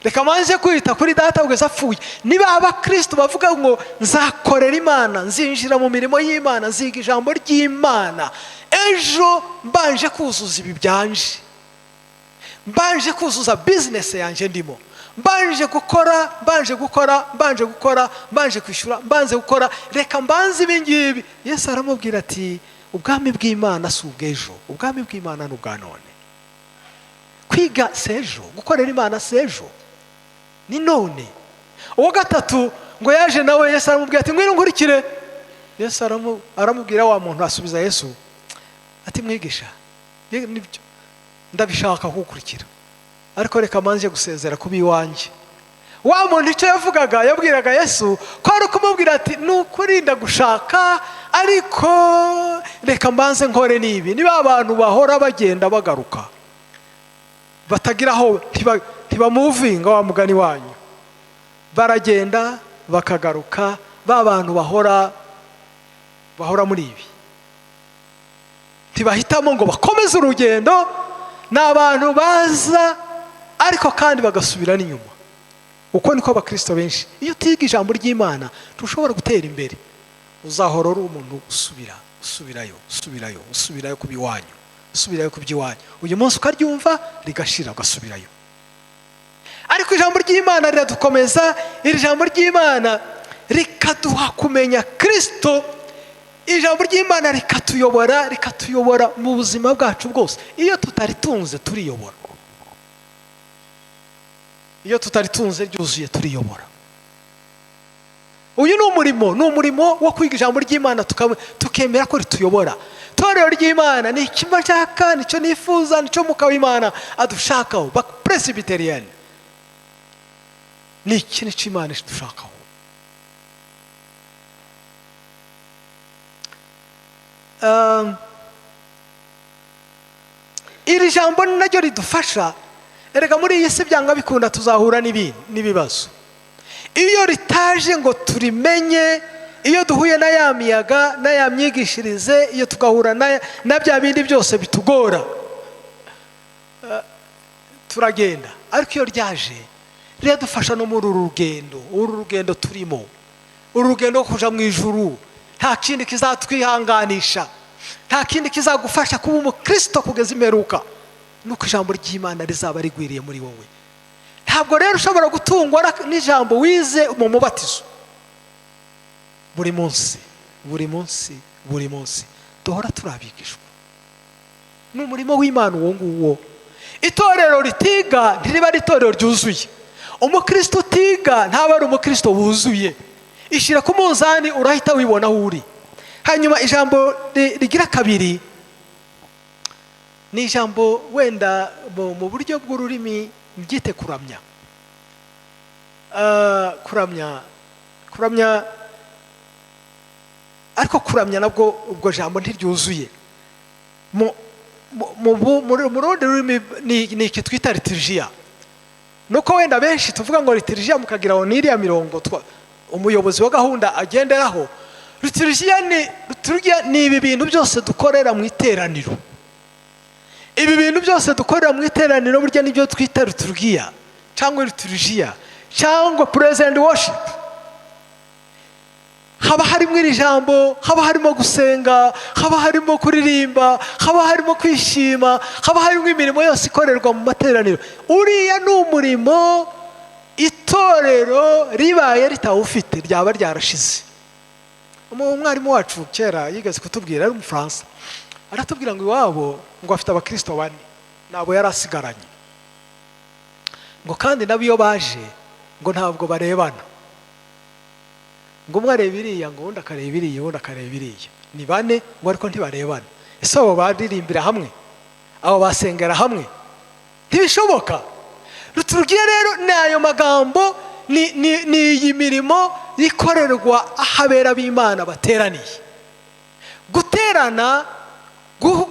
Reka mbanze kwita kuri data kugeza apfuye. Niba abakristo bavuga ngo nzakorera Imana, nzinjira mu mirimo y'Imana, nziga ijambo ry'Imana, ejo mbanje kuzuza ibi byanje, mbanje kuzuza business yanjye ndimo, mbanje gukora, mbanje gukora, mbanje gukora, mbanje kwishyura, mbanze gukora, reka mbanze ibi ngibi. Yesu aramubwira ati ubwami bw'Imana si ubw'ejo, ubwami bw'Imana ni ubwa none. Kwiga sejo, gukorera Imana sejo, ni none. Uwa gatatu ngo yaje nawe, Yesu aramubwira ati ngwino nkurikire. Yesu aramubwira wa muntu asubiza Yesu ati mwigisha, nibyo ndabishaka kugukurikira, ariko reka manje gusezera kubi iwanjye. Wa muntu icyo yavugaga, yabwiraga Yesu ko ari kumubwira ati nukuri ndagushaka, ariko reka mbanze nkore nibi. Niba abantu bahora bagenda bagaruka batagira aho, ntibamuvinga wa mugani wanyu, baragenda bakagaruka, ba bantu bahora muri ibi, ntibahitamo ngo bakomeze urugendo. Ni abantu baza ariko kandi bagasubira n'inyuma. Uko niko abakristo benshi, iyo utiga ijambo ry'Imana ntushobora gutera imbere. Uzahora uri umuntu usubira, usubirayo, usubirayo, usubirayo ku biwanyu, usubirayo ku by'iwanyu. Uyu munsi ukaryumva rigashira ugasubirayo. Ariko ijambo ry'Imana riradukomeza. Iri jambo ry'Imana rikaduha kumenya Kristo. Ijambo ry'Imana rikatuyobora, rikatuyobora mu buzima bwacu bwose. Iyo tutaritunze turiyobora. Iyo tutaritunze ryuzuye turiyobora. Uyu ni umurimo, ni umurimo wo kwiga ijambo ry'Imana tukemera ko rituyobora. Itorero ry'Imana ni ikimba nshaka, nicyo nifuza, nicyo Mwuka w'Imana adushakaho. Ba Presbyterian ni iki nicyo Imana idushakaho. Iri jambo ni naryo ridufasha. Erega muri iyi si byanga bikunda tuzahura n'ibibazo. Iyo ritaje ngo turimenye, iyo duhuye na ya miyaga na ya myigishirize, iyo tugahura na bya bindi byose bitugora, turagenda. Ariko iyo ryaje Riradufasha no muri uru rugendo, uru rugendo turimo, uru rugendo rwo kuja mu ijuru. Nta kindi kizatwihanganisha, nta kindi kizagufasha kuba umukristo kugeza imperuka, nuko ijambo ry'Imana rizaba rigwiriye muri wowe. Ntabwo rero ushobora gutungwa n'ijambo wize mu mubatizo. Buri munsi, buri munsi, buri munsi duhora turabigishwa. Ni umurimo w'Imana uwo nguwo. Itorero ritiga ntiriba ari itorero ryuzuye. Umukristo utiga ntaba ari umukristo wuzuye. Ishyira ku munzani urahita wibona aho uri. Hanyuma ijambo rigira kabiri ni ijambo wenda mu buryo bw'ururimi mbyite kuramya. Kuramya, kuramya, ariko kuramya nabwo ubwo jambo ntiryuzuye. Mu rundi rurimi ni iki twita liturujia. Nuko wenda benshi tuvuga ngo liturujia mukagira ngo ni iriya mirongo umuyobozi wa gahunda agenderaho. Liturujia ni ibi bintu byose dukorera mu iteraniro. Ibi bintu byose dukorera mu iteraniro burya nibyo twita liturujia cyangwa liturujia cyangwa praise and worship. Haba harimo iri jambo, haba harimo gusenga, haba harimo kuririmba, haba harimo kwishima, haba harimo imirimo yose ikorerwa mu materaniro. Uriya ni umurimo itorero ribaye ritawufite ryaba ryarashize. Umwarimu wacu kera yigeze kutubwira, ari umufaransa, aratubwira ngo iwabo ngo afite abakristo bane nabo yari asigaranye, ngo kandi nabo iyo baje ngo ntabwo barebana, ngo umwe areba iriya, ngo undi akareba iriya, undi akareba iriya, ni bane ngo ariko ntibarebana. Ese abo baririmbira hamwe, abo basengera hamwe? Ntibishoboka. Liturujia rero ni ayo magambo, ni iyi mirimo ikorerwa ahabera b'Imana bateraniye. Guterana,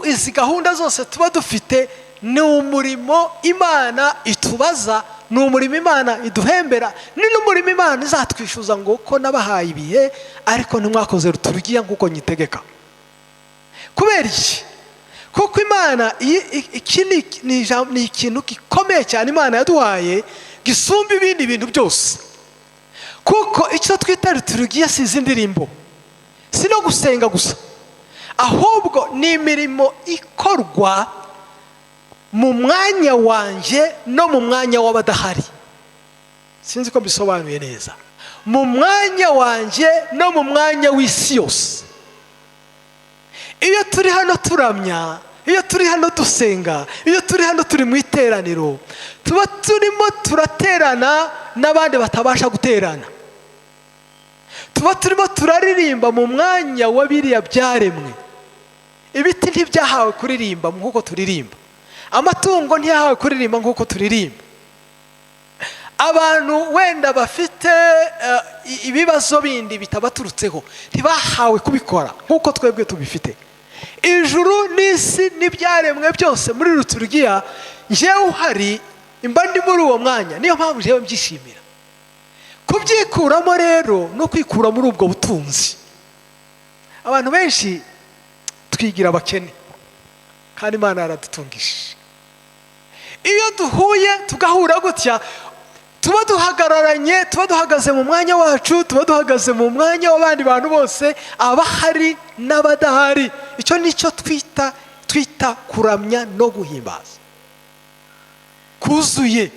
izi gahunda zose tuba dufite ni umurimo Imana itubaza, ni umurimo Imana iduhembera, ni n'umurimo Imana izatwishyuza ngo ko nabahaye ibihe ariko ntimwakoze liturujia nk'uko nyitegeka. Kubera iki? Kuko Imana iki ni ikintu gikomeye cyane Imana yaduhaye gisumba ibindi bintu byose. Kuko icyo twita liturujia si izi ndirimbo, si no gusenga gusa, ahubwo ni imirimo ikorwa mu mwanya wanjye no mu mwanya w'abadahari. Sinzi ko mbisobanuye neza. Mu mwanya wanjye no mu mwanya w'isi yose. Iyo turi hano turamya, iyo turi hano dusenga, iyo turi hano turi mu iteraniro, tuba turimo turaterana n'abandi batabasha guterana. Tuba turimo turaririmba mu mwanya wa biriya byaremwe. Ibiti ntibyahawe kuririmba nk'uko turirimba, amatungo ntiyahawe kuririmba nk'uko turirimba. Abantu wenda bafite ibibazo bindi bitabaturutseho ntibahawe kubikora nk'uko twebwe tubifite. Ijuru n'isi n'ibyaremwe byose muri liturujia, njyewe uhari imba ndi muri uwo mwanya, niyo mpamvu njyewe mbyishimira. Kubyikuramo rero no kwikura muri ubwo butunzi. Abantu benshi twigira abakene kandi Imana yaradutungishije. Iyo duhuye tugahura gutya, tuba duhagararanye, tuba duhagaze mu mwanya wacu, tuba duhagaze mu mwanya w'abandi bantu bose, abahari n'abadahari. Icyo nicyo twita kuramya no guhimbaza kuzuye.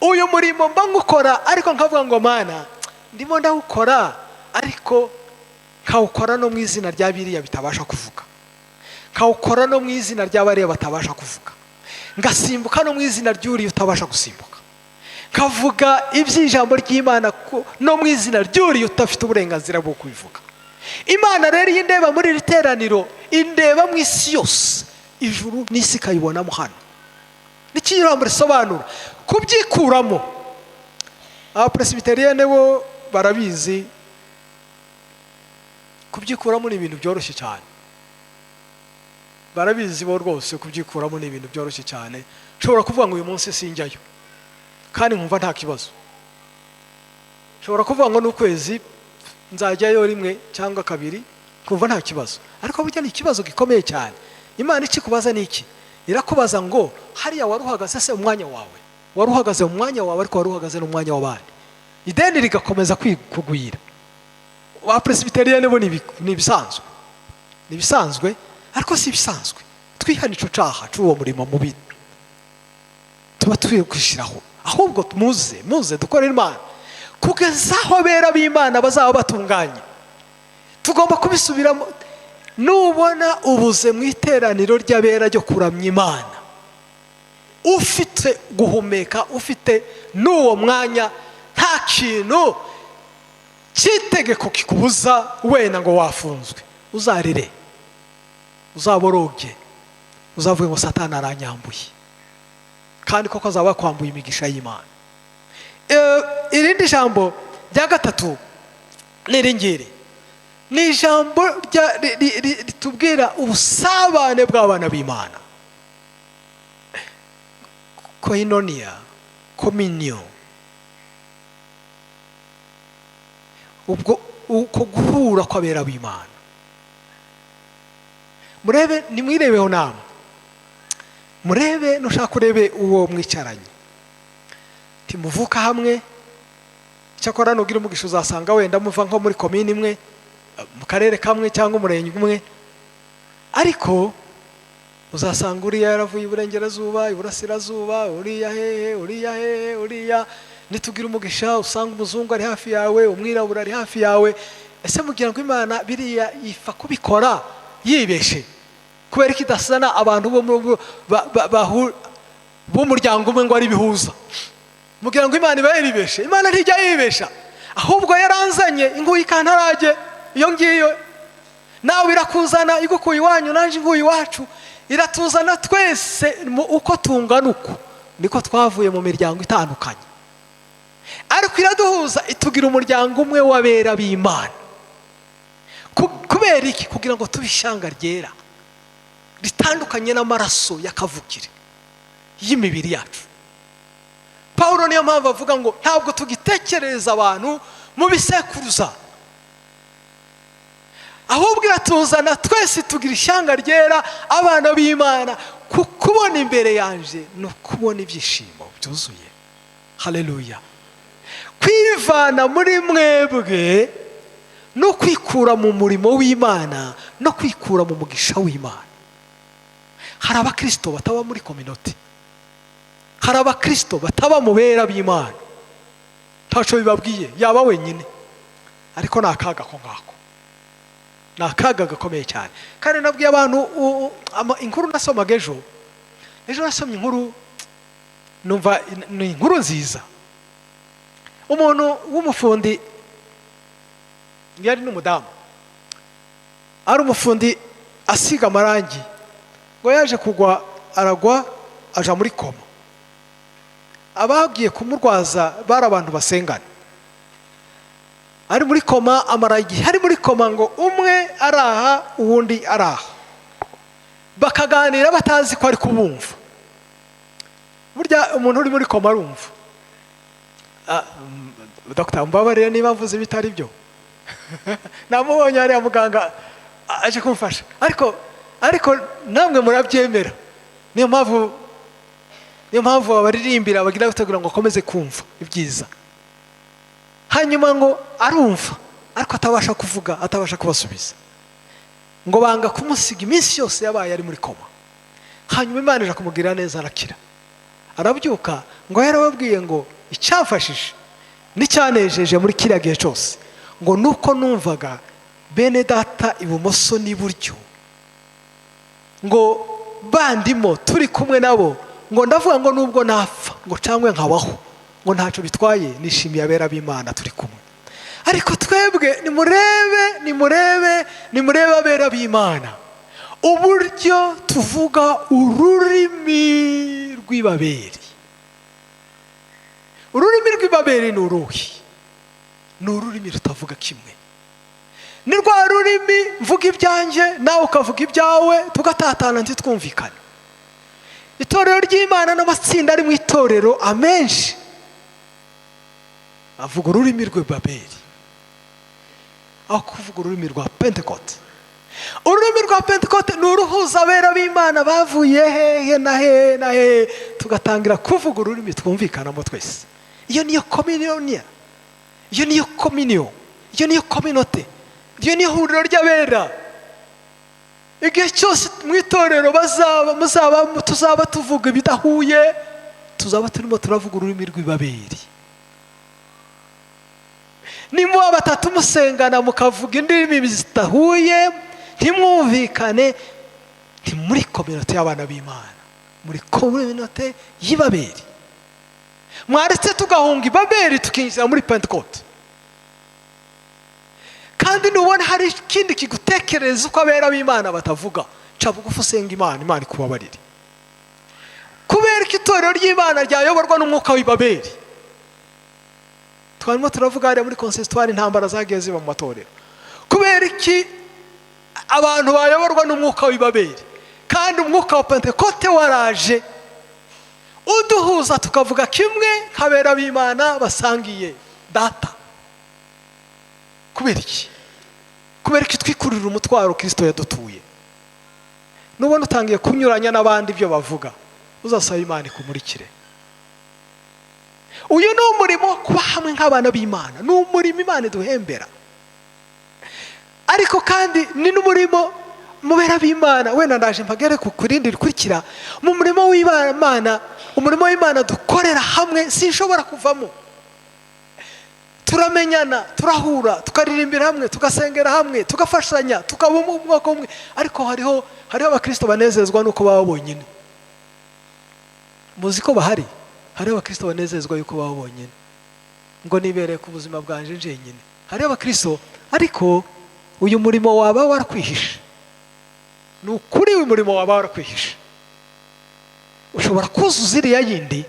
Uyu murimo mba ngukora ariko nkavuga ngo Mana ndimo ndawukora, ariko nkawukora no mu izina rya biriya bitabasha kuvuga, nkawukora no mu izina ry'abariya batabasha kuvuga, ngasimbuka no mu izina ry'uriya utabasha gusimbuka, nkavuga iby'ijambo ry'Imana no mu izina ry'uriya udafite uburenganzira bwo kubivuga. Imana rero iyo indeba muri iri teraniro, indeba mu isi yose, ijuru n'isi ikayibonamo hano. Niki ijambo risobanura? Kubyikuramo. Abapresbiteriyene bo barabizi, kubyikuramo ni ibintu byoroshye cyane. Barabizi bo rwose, kubyikuramo ni ibintu byoroshye cyane. Nshobora kuvuga ngo uyu munsi sinjyayo kandi nkumva nta kibazo. Nshobora kuvuga ngo n'ukwezi nzajyayo rimwe cyangwa kabiri nkumva nta kibazo. Ariko burya ni ikibazo gikomeye cyane. Imana ikikubaza ni iki? Irakubaza ngo hariya wari uhagaze se umwanya wawe? Wari uhagaze mu mwanya wawe, ariko wari uhagaze no mu mwanya w'abandi, ideni rigakomeza kugwira. Ba Presbytérienne bo ni ibisanzwe, ni ibisanzwe, ariko si ibisanzwe. Twihane ico caha c'uwo murimo mubi tuba tukwiye kwishyiraho. Ahubwo muze, muze dukorere Imana kugeza aho abera b'Imana bazaba batunganye. Tugomba kubisubiramo. Nubona ubuze mu iteraniro ry'abera ryo kuramya Imana, ufite guhumeka, ufite n'uwo mwanya, nta kintu cy'itegeko kikubuza, wenda ngo wafunzwe, uzarire, uzaboroge, uzavuge ngo Satani aranyambuye, kandi koko azaba yakwambuye imigisha y'Imana. Irindi jambo rya gatatu ni iri ngiri, ni ijambo ritubwira ubusabane bw'abana b'Imana, koinonia, communion, ubwo uko guhura kw'abera b'Imana. Murebe, nimwirebeho namwe, murebe, nushaka urebe uwo mwicaranye, ntimuvuka hamwe. Cyakora nugira umugisha uzasanga wenda muva nko muri komini imwe, mu karere kamwe cyangwa umurenge umwe, ariko uzasanga uriya yaravuye iburengerazuba, iburasirazuba, uriya hehe, uriya hehe, uriya. Nitugira umugisha usanga umuzungu ari hafi yawe, umwirabura ari hafi yawe. Ese mugira ngo Imana biriya ifa kubikora yibeshe? Kubera ko idasana abantu b'umuryango umwe ngo ari bihuza. Mugira ngo Imana iba yaribeshe? Imana ntijya yibesha, ahubwo yaranzanye inguye ikantarage iyo ngiyo, nawe irakuzana igukuye iwanyu, nanjye inguye iwacu, iratuzana twese uko tungana uku niko twavuye mu miryango itandukanye, ariko iraduhuza itugira umuryango umwe w'abera b'Imana. Kubera iki? Kugira ngo tube ishyanga ryera ritandukanye n'amaraso y'akavukire y'imibiri yacu. Pawulo niyo mpamvu avuga ngo ntabwo tugitekerereza abantu mu bisekuruza, ahubwo iratuzana twese tugira ishyanga ryera, abana b'Imana. Kukubona imbere yanje ni ukubona ibyishimo byuzuye. Haleluya. Kwivana muri mwebwe no kwikura mu murimo w'Imana no kwikura mu mugisha w'Imana. Hari abakristo bataba muri community, hari abakristo bataba mu bera b'Imana, ntaco bibabwiye, yaba wenyine, ariko ni akaga ko ngako, ni akaga gakomeye cyane. Kandi nabwiye abantu inkuru nasomaga ejo, ejo nasomye inkuru numva ni inkuru nziza. Umuntu w'umufundi yari n'umudamu, ari umufundi asiga amarangi, ngo yaje kugwa, aragwa aja muri koma. Abagiye kumurwaza bari abantu basengana. Ari muri koma, amara igihe ari muri koma, ngo umwe araha uwundi araha, bakaganira batazi ko ari kubumva. Burya umuntu uri muri koma arumva. Dr mbabarire niba mvuze ibitari byo, namubonye hariya muganga aje kumfasha, ariko namwe murabyemera. Niyo mpamvu abaririmbira bagira gutegura ngo akomeze kumva ibyiza. Hanyuma ngo arumva ariko atabasha kuvuga, atabasha kubasubiza, ngo banga kumusiga iminsi yose yabaye ari muri koma. Hanyuma Imana ija kumugirira neza arakira, arabyuka. Ngo yarababwiye ngo icyamfashije n'icyanejeje muri kiriya gihe cyose, ngo nuko numvaga bene data ibumoso n'iburyo, ngo bandimo turi kumwe nabo, ngo ndavuga ngo nubwo napfa ngo cyangwa nkabaho, ngo ntacyo bitwaye, nishimiye abera b'Imana turi kumwe. Ariko twebwe nimurebe, nimurebe, nimurebe abera b'Imana uburyo tuvuga ururimi rw'ibaberi. Ururimi rw'ibaberi ni uruhe? Ni ururimi rutavuga kimwe. Ni rwa rurimi mvuga ibyanjye nawe ukavuga ibyawe, tugatatana ntitwumvikane. Itorero ry'Imana n'amatsinda ari mu itorero amenshi avuga ururimi rw'ibaberi aho kuvuga ururimi rwa Pentecote. Ururimi rwa Pentekote ni uruhuza abera b'Imana bavuye hehe na hehe na hehe, tugatangira kuvuga ururimi twumvikanamo twese. Iyo niyo communion, iyo niyo communion, iyo niyo communauté, iyo niyo huriro ry'abera. Igihe cyose mu itorero tuzaba tuvuga ibidahuye, tuzaba turimo turavuga ururimi rw'ibaberi. Nimuba batatu musengana mukavuga indimi zidahuye, ntimwumvikane, ntimuri communauté y'abana b'Imana, muri communauté y'ibaberi. Mwaretse tugahunga ibaberi tukinjira muri Pentekote. Kandi nubona hari ikindi kigutekereza uko abera b'Imana batavuga, ca bugufi usenga Imana, Imana ikubabarire. Kubera ko itorero ry'Imana ryayoborwa n'umwuka w'ibaberi. Twarimo turavuga hariya muri consistoire intambara zagiye ziba mu matorero. Kubera iki abantu bayoborwa n'umwuka w'ibaberi, kandi umwuka wa Pentekote waraje uduhuza tukavuga kimwe nk'abera b'Imana basangiye data? Kubera iki? Kubera iki twikururira umutwaro Kristo yadutuye? Nubona utangiye kunyuranya n'abandi ibyo bavuga, uzasaba Imana ikumurikire. Uyu ni umurimo kuba hamwe nk'abana b'Imana, ni umurimo Imana iduhembera. Ariko kandi ni n'umurimo mubera b'Imana. Wenda ndaje mpagere ku kurindi rikurikira. Mu murimo w'Imana, umurimo w'Imana dukorera hamwe sinshobora kuvamo. Turamenyana, turahura, tukaririmbira hamwe, tugasengera hamwe, tugafashanya, tukaba umwoko umwe. Ariko hariho abakristo banezezwa nuko baba bonyine. Muzi ko bahari? Hariho abakristo banezezwa yuko baba bonyine, ngo nibereye ku buzima bwanje njenyine. Hariho abakristo, ariko uyu murimo waba warakwihishe. Ni ukuri uyu murimo waba warakwihishe. Ushobora kuzuza iriya yindi,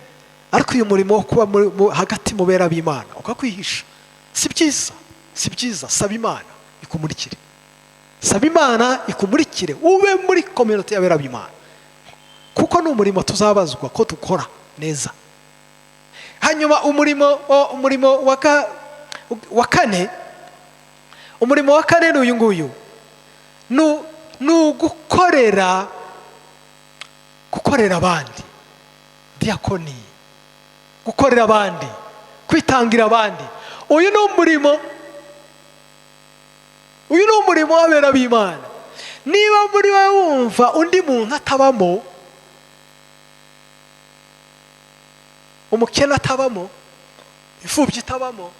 ariko uyu murimo wo kuba hagati mu bera b'Imana ukakwihisha. Si byiza, si byiza. Saba Imana ikumurikire, saba Imana ikumurikire, ube muri communauté y'abera b'Imana, kuko ni umurimo tuzabazwa ko dukora neza. Hanyuma umurimo wa kane, umurimo wa kane ni uyu nguyu, ni ugukorera abandi, diakoni, gukorera abandi, kwitangira abandi. Uyu ni umurimo, uyu ni umurimo w'abera b'Imana. Niba muri wowe wumva undi muntu atabamo, umukene atabamo, imfubyi itabamo,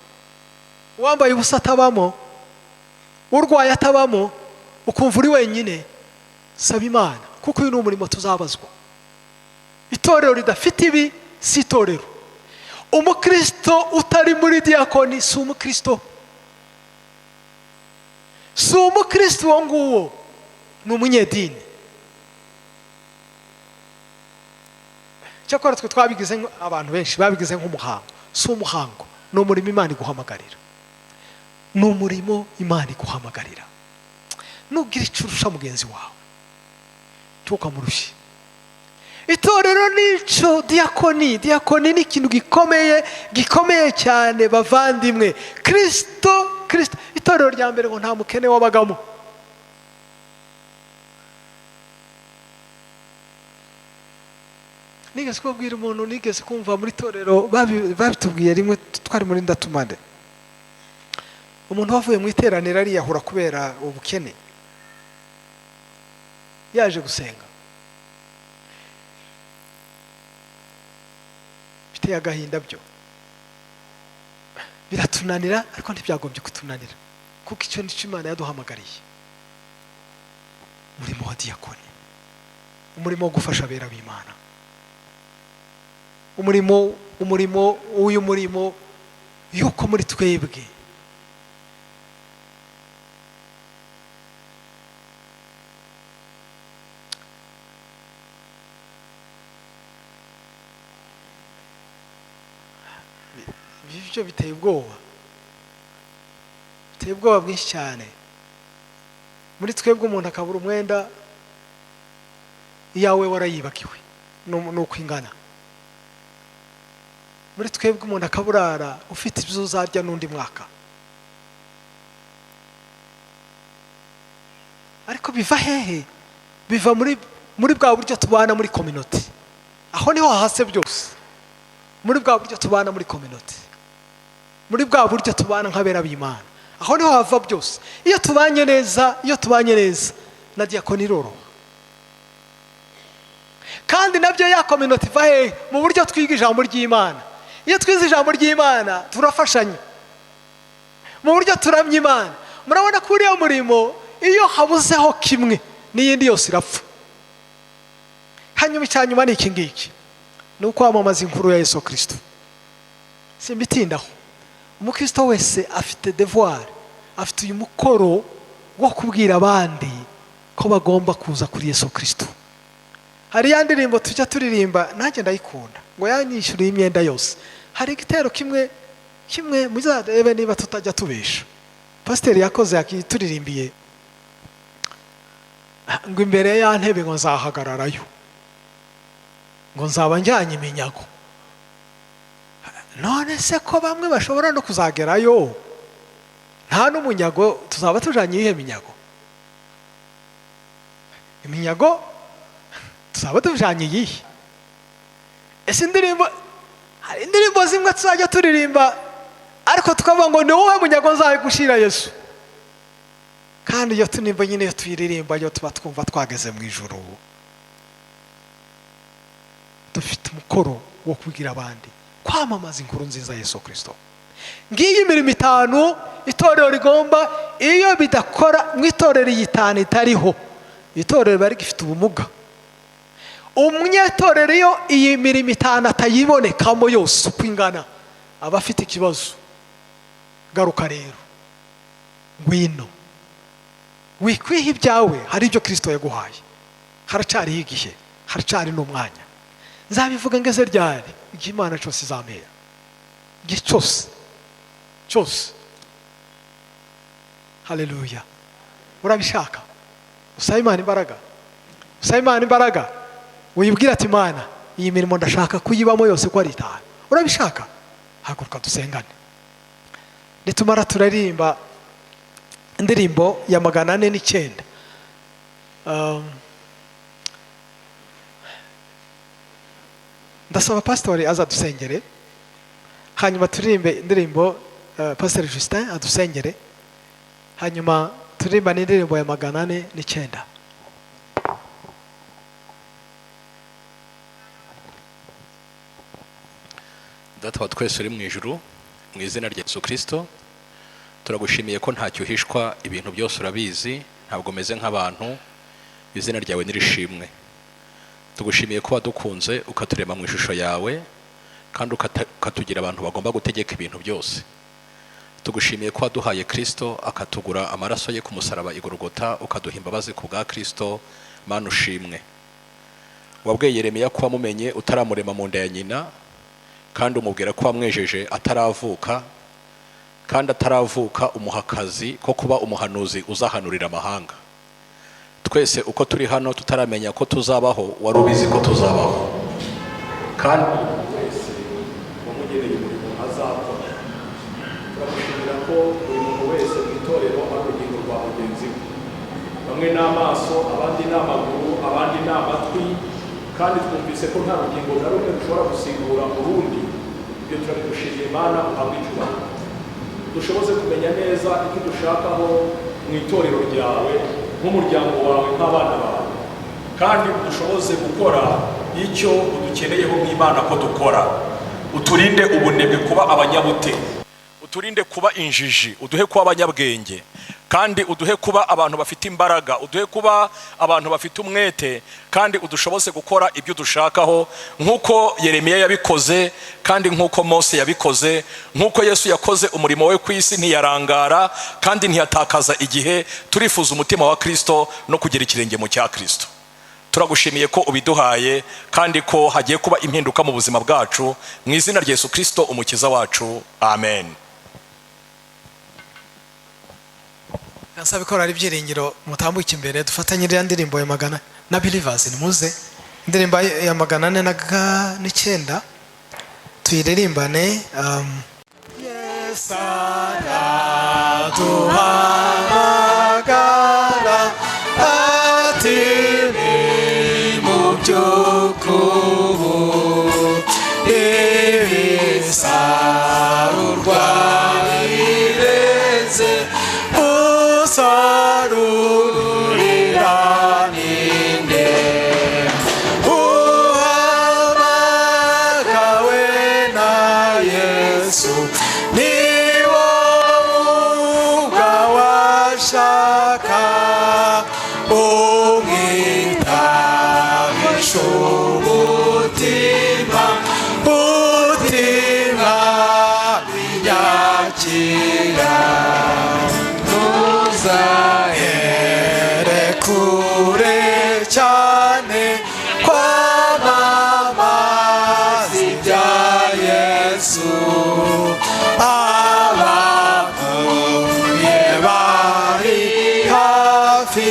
uwambaye ubusa atabamo, urwaye atabamo, ukumva uri wenyine, saba Imana, kuko uyu ni umurimo tuzabazwa. Itorero ridafite ibi si itorero. Umukristo utari muri diakoni si umukristo, si umukristo. Uwo nguwo ni umunyedini. Cyakora twe twabigize, abantu benshi babigize nk'umuhango. Si umuhango, ni umurimo Imana iguhamagarira, ni umurimo Imana iguhamagarira. Nugira icyo urusha mugenzi wawe, ntukamurushye. Itorero nico diakoni. Diakoni ni ikintu gikomeye, gikomeye cyane bavandimwe. Kristo, itorero rya mbere ngo nta mukene wabagamo. Nigeze kubabwira umuntu, nigeze kumva muri torero babitubwiye rimwe, twari muri ndatumande, umuntu wavuye mu iteraniro ariyahura kubera ubukene, yaje gusenga. Biteye agahinda byo, biratunanira, ariko ntibyagombye kutunanira, kuko icyo nicyo Imana yaduhamagariye. Umurimo wa diakoni, umurimo wo gufasha abera b'Imana, umurimo uyu murimo yuko muri twebwe ibyo biteye ubwoba, biteye ubwoba bwinshi cyane. Muri twebwe umuntu akabura umwenda, iyawe warayibagiwe nuko ingana. Muri twebwe umuntu akaburara ufite ibyo uzarya n'undi mwaka. Ariko Ariko biva hehe? Biva muri bwa buryo tubana muri community. Aho niho hahase byose, muri bwa buryo tubana muri community, muri bwa buryo tubana nk'abera b'Imana, aho niho hava byose. Iyo tubanye neza, iyo tubanye neza na diakoni iroroha. Kandi nabyo ya community iva hehe? Mu buryo twiga ijambo ry'Imana. Iyo twize ijambo ry'Imana turafashanya, mu buryo turamya Imana. Murabona ko uriya murimo iyo habuzeho kimwe n'iyindi yose irapfa. Hanyuma icyanyuma ni iki ngiki, ni ukwamamaza inkuru ya Yesu Kristo. Simbitindaho, umukristo wese afite devoir, afite uyu mukoro wo kubwira abandi ko bagomba kuza kuri Yesu Kristo. Hari ya ndirimbo tujya turirimba, nanjye ndayikunda, ngo yanyishyuriye imyenda yose. Hari igitero kimwe kimwe muzarebe niba tutajya tubesha. Pasiteri yakoze yakituririmbiye ngo imbere ya ntebe ngo nzahagararayo, ngo nzaba njyanye iminyago. None se ko bamwe bashobora no kuzagerayo nta n'umunyago, tuzaba tujanye iyihe minyago? Iminyago tuzaba tujanye iyihe? Ese indirimbo, hari indirimbo zimwe tuzajya turirimba ariko tukavuga ngo ni wowe munyago nzagushira Yesu. Kandi iyo tunimba nyine, iyo tuyiririmba, yo tuba twumva twageze mu ijuru. Dufite umukoro wo kubwira abandi, kwamamaza inkuru nziza ya Yesu Kristo. Ngiyi imirimo itanu itorero rigomba. Iyo bidakora mu itorero, iyi itanu itariho, itorero riba rigifite ubumuga. Umunyetorero iyo iyi mirimo itanu atayibonekamo yose uko ingana, aba afite ikibazo. Garuka rero, ngwino, wikwiha ibyawe, hari ibyo Kristo yaguhaye. Haracariho igihe, haracari n'umwanya. Nzabivuga ngeze ryari? Igihe Imana cyose izampera, igihe cyose cyose. Haleluya! Urabishaka? Usaba Imana imbaraga, usaba Imana imbaraga, wibwira ati Imana, iyi mirimo ndashaka kuyibamo yose ko ari itanu. Urabishaka? Haguruka dusengane. Nitumara turaririmba indirimbo ya 409. Ndasaba pasitori azadusengere, hanyuma turirimbe indirimbo, Pasiteri Justin adusengere, hanyuma turirimba n'indirimbo ya 409. Data wa twese uri mu ijuru, mu izina rya Yesu Kristo turagushimiye ko ntacyo uhishwa, ibintu byose urabizi, ntabwo umeze nk'abantu. Izina ryawe nirishimwe. Tugushimiye ko wadukunze ukaturema mu ishusho yawe, kandi ukatugira abantu bagomba gutegeka ibintu byose. Tugushimiye ko waduhaye Kristo akatugura amaraso ye ku musaraba i Golgotha, ukaduha imbabazi ku bwa Kristo. Mana ushimwe. Wabwiye Yeremiya ko wamumenye utaramurema mu nda ya nyina, kandi umubwira ko wamwejeje ataravuka, kandi ataravuka umuha akazi ko kuba umuhanuzi uzahanurira amahanga. Twese uko turi hano tutaramenya ko tuzabaho, wari ubizi ko tuzabaho, kandi wese wamugeneye umurimo azakora. Turamushimira ko buri muntu wese mu itorero ari urugingo rwa mugenzi we, bamwe ni amaso, abandi ni amaguru, abandi ni amatwi, kandi twumvise ko nta rugingo na rumwe rushobora gusimbura urundi. Ibyo turabigushimiye Imana, uhabwe icyubahiro. Dushoboze kumenya neza icyo dushakaho mu itorero ryawe, nk'umuryango wawe, nk'abana bawe, kandi udushoboze gukora icyo udukeneyeho nk'Imana ko dukora. Uturinde ubunebwe, kuba abanyabute, uturinde kuba injiji, uduhe kuba abanyabwenge, kandi uduhe kuba abantu bafite imbaraga, uduhe kuba abantu bafite umwete, kandi udushobose gukora ibyo dushakaho, nk'uko Yeremiya yabikoze, kandi nk'uko Mose yabikoze, nk'uko Yesu yakoze umurimo we ku isi, ntiyarangara kandi ntiyatakaza igihe. Turifuza umutima wa Kristo no kugira ikirenge mu cya Kristo. Turagushimiye ko ubiduhaye, kandi ko hagiye kuba impinduka mu buzima bwacu, mu izina rya Yesu Kristo umukiza wacu, amen. Nsaba ikorari Ibyiringiro mutambuke imbere, dufatanye iriya ndirimbo ya magana na Believers, nimuze indirimbo ya 409 tuyiririmbane. Yesu araduhamagara. Isarurwa rirenze usarurira ninde? Uhamagawe na Yesu ni wowe ubwawashaka, umwitabisha umutima, utima binyakira. Ntuzahere kure cyane kwamamaza ibya Yesu, abapfuye bari hafi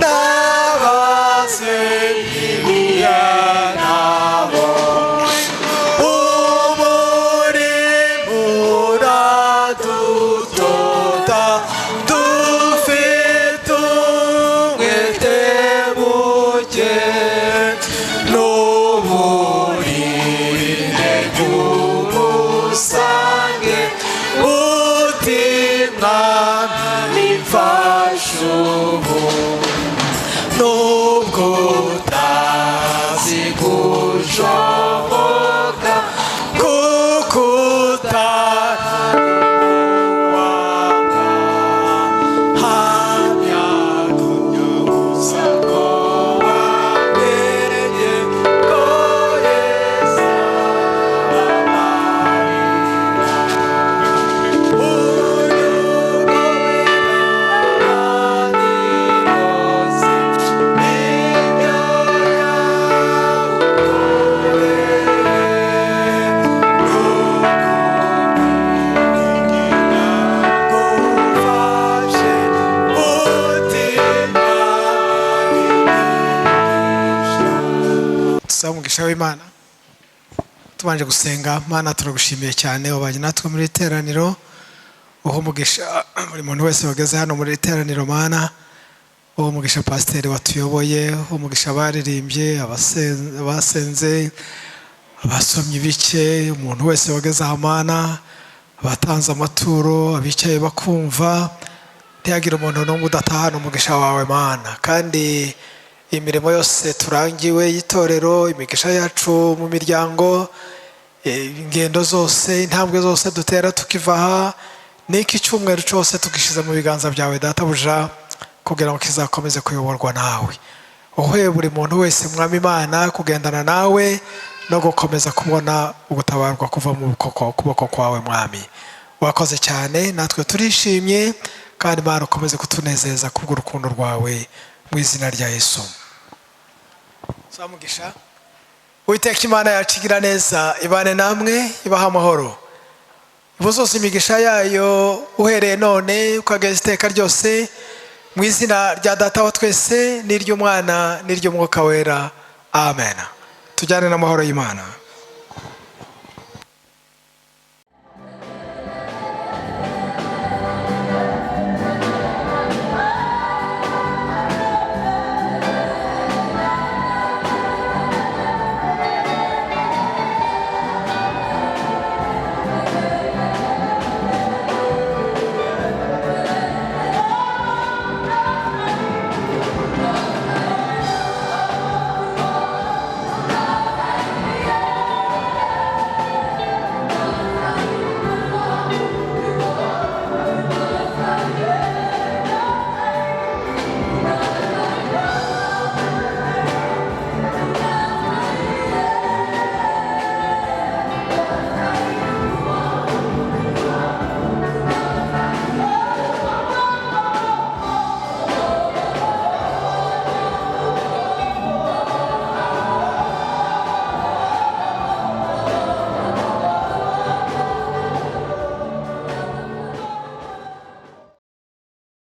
n'abasengiye nabo. Umurimo uradutota, dufite umwete muke n'uburinde bw'umusange, uti Mwami mfashe ubu. Nubwo utazi gushoboka, kuko utari hamya gusa ko wamenye ko Yesu Dusaba umugisha w'Imana tubanje gusenga. Mana, turagushimiye cyane, wabanye natwe muri iri teraniro. Uha umugisha buri muntu wese wageze hano muri iri teraniro. Mana, uha umugisha pasiteri watuyoboye, uha umugisha abaririmbye, abasenze, abasomye ibice, umuntu wese wageze aha. Mana, abatanze amaturo, abicaye bakumva, ntihagire umuntu n'umwe udatahana umugisha wawe, Mana. Kandi imirimo yose turangiwe y'itorero, imigisha yacu mu miryango, ingendo zose, intambwe zose dutera tukiva aha, n'iki cyumweru cyose tugishyize mu biganza byawe, databuja, kugira ngo kizakomeze kuyoborwa nawe. Uhe buri muntu wese, Mwami Imana, kugendana nawe no gukomeza kubona ugutabarwa kuva mu kuboko kwawe. Mwami, wakoze cyane, natwe turishimye, kandi Imana ukomeze kutunezeza kubw'urukundo rwawe, mu izina rya Yesu. Samugisha Uwiteka Imana yacu igira neza ibane namwe, ibaha amahoro, ibuzuze imigisha yayo uhereye none ukageza iteka ryose, mu izina rya Data wa twese n'iry'Umwana n'iry'Umwuka Wera. Amen. Tujyane n'amahoro y'Imana.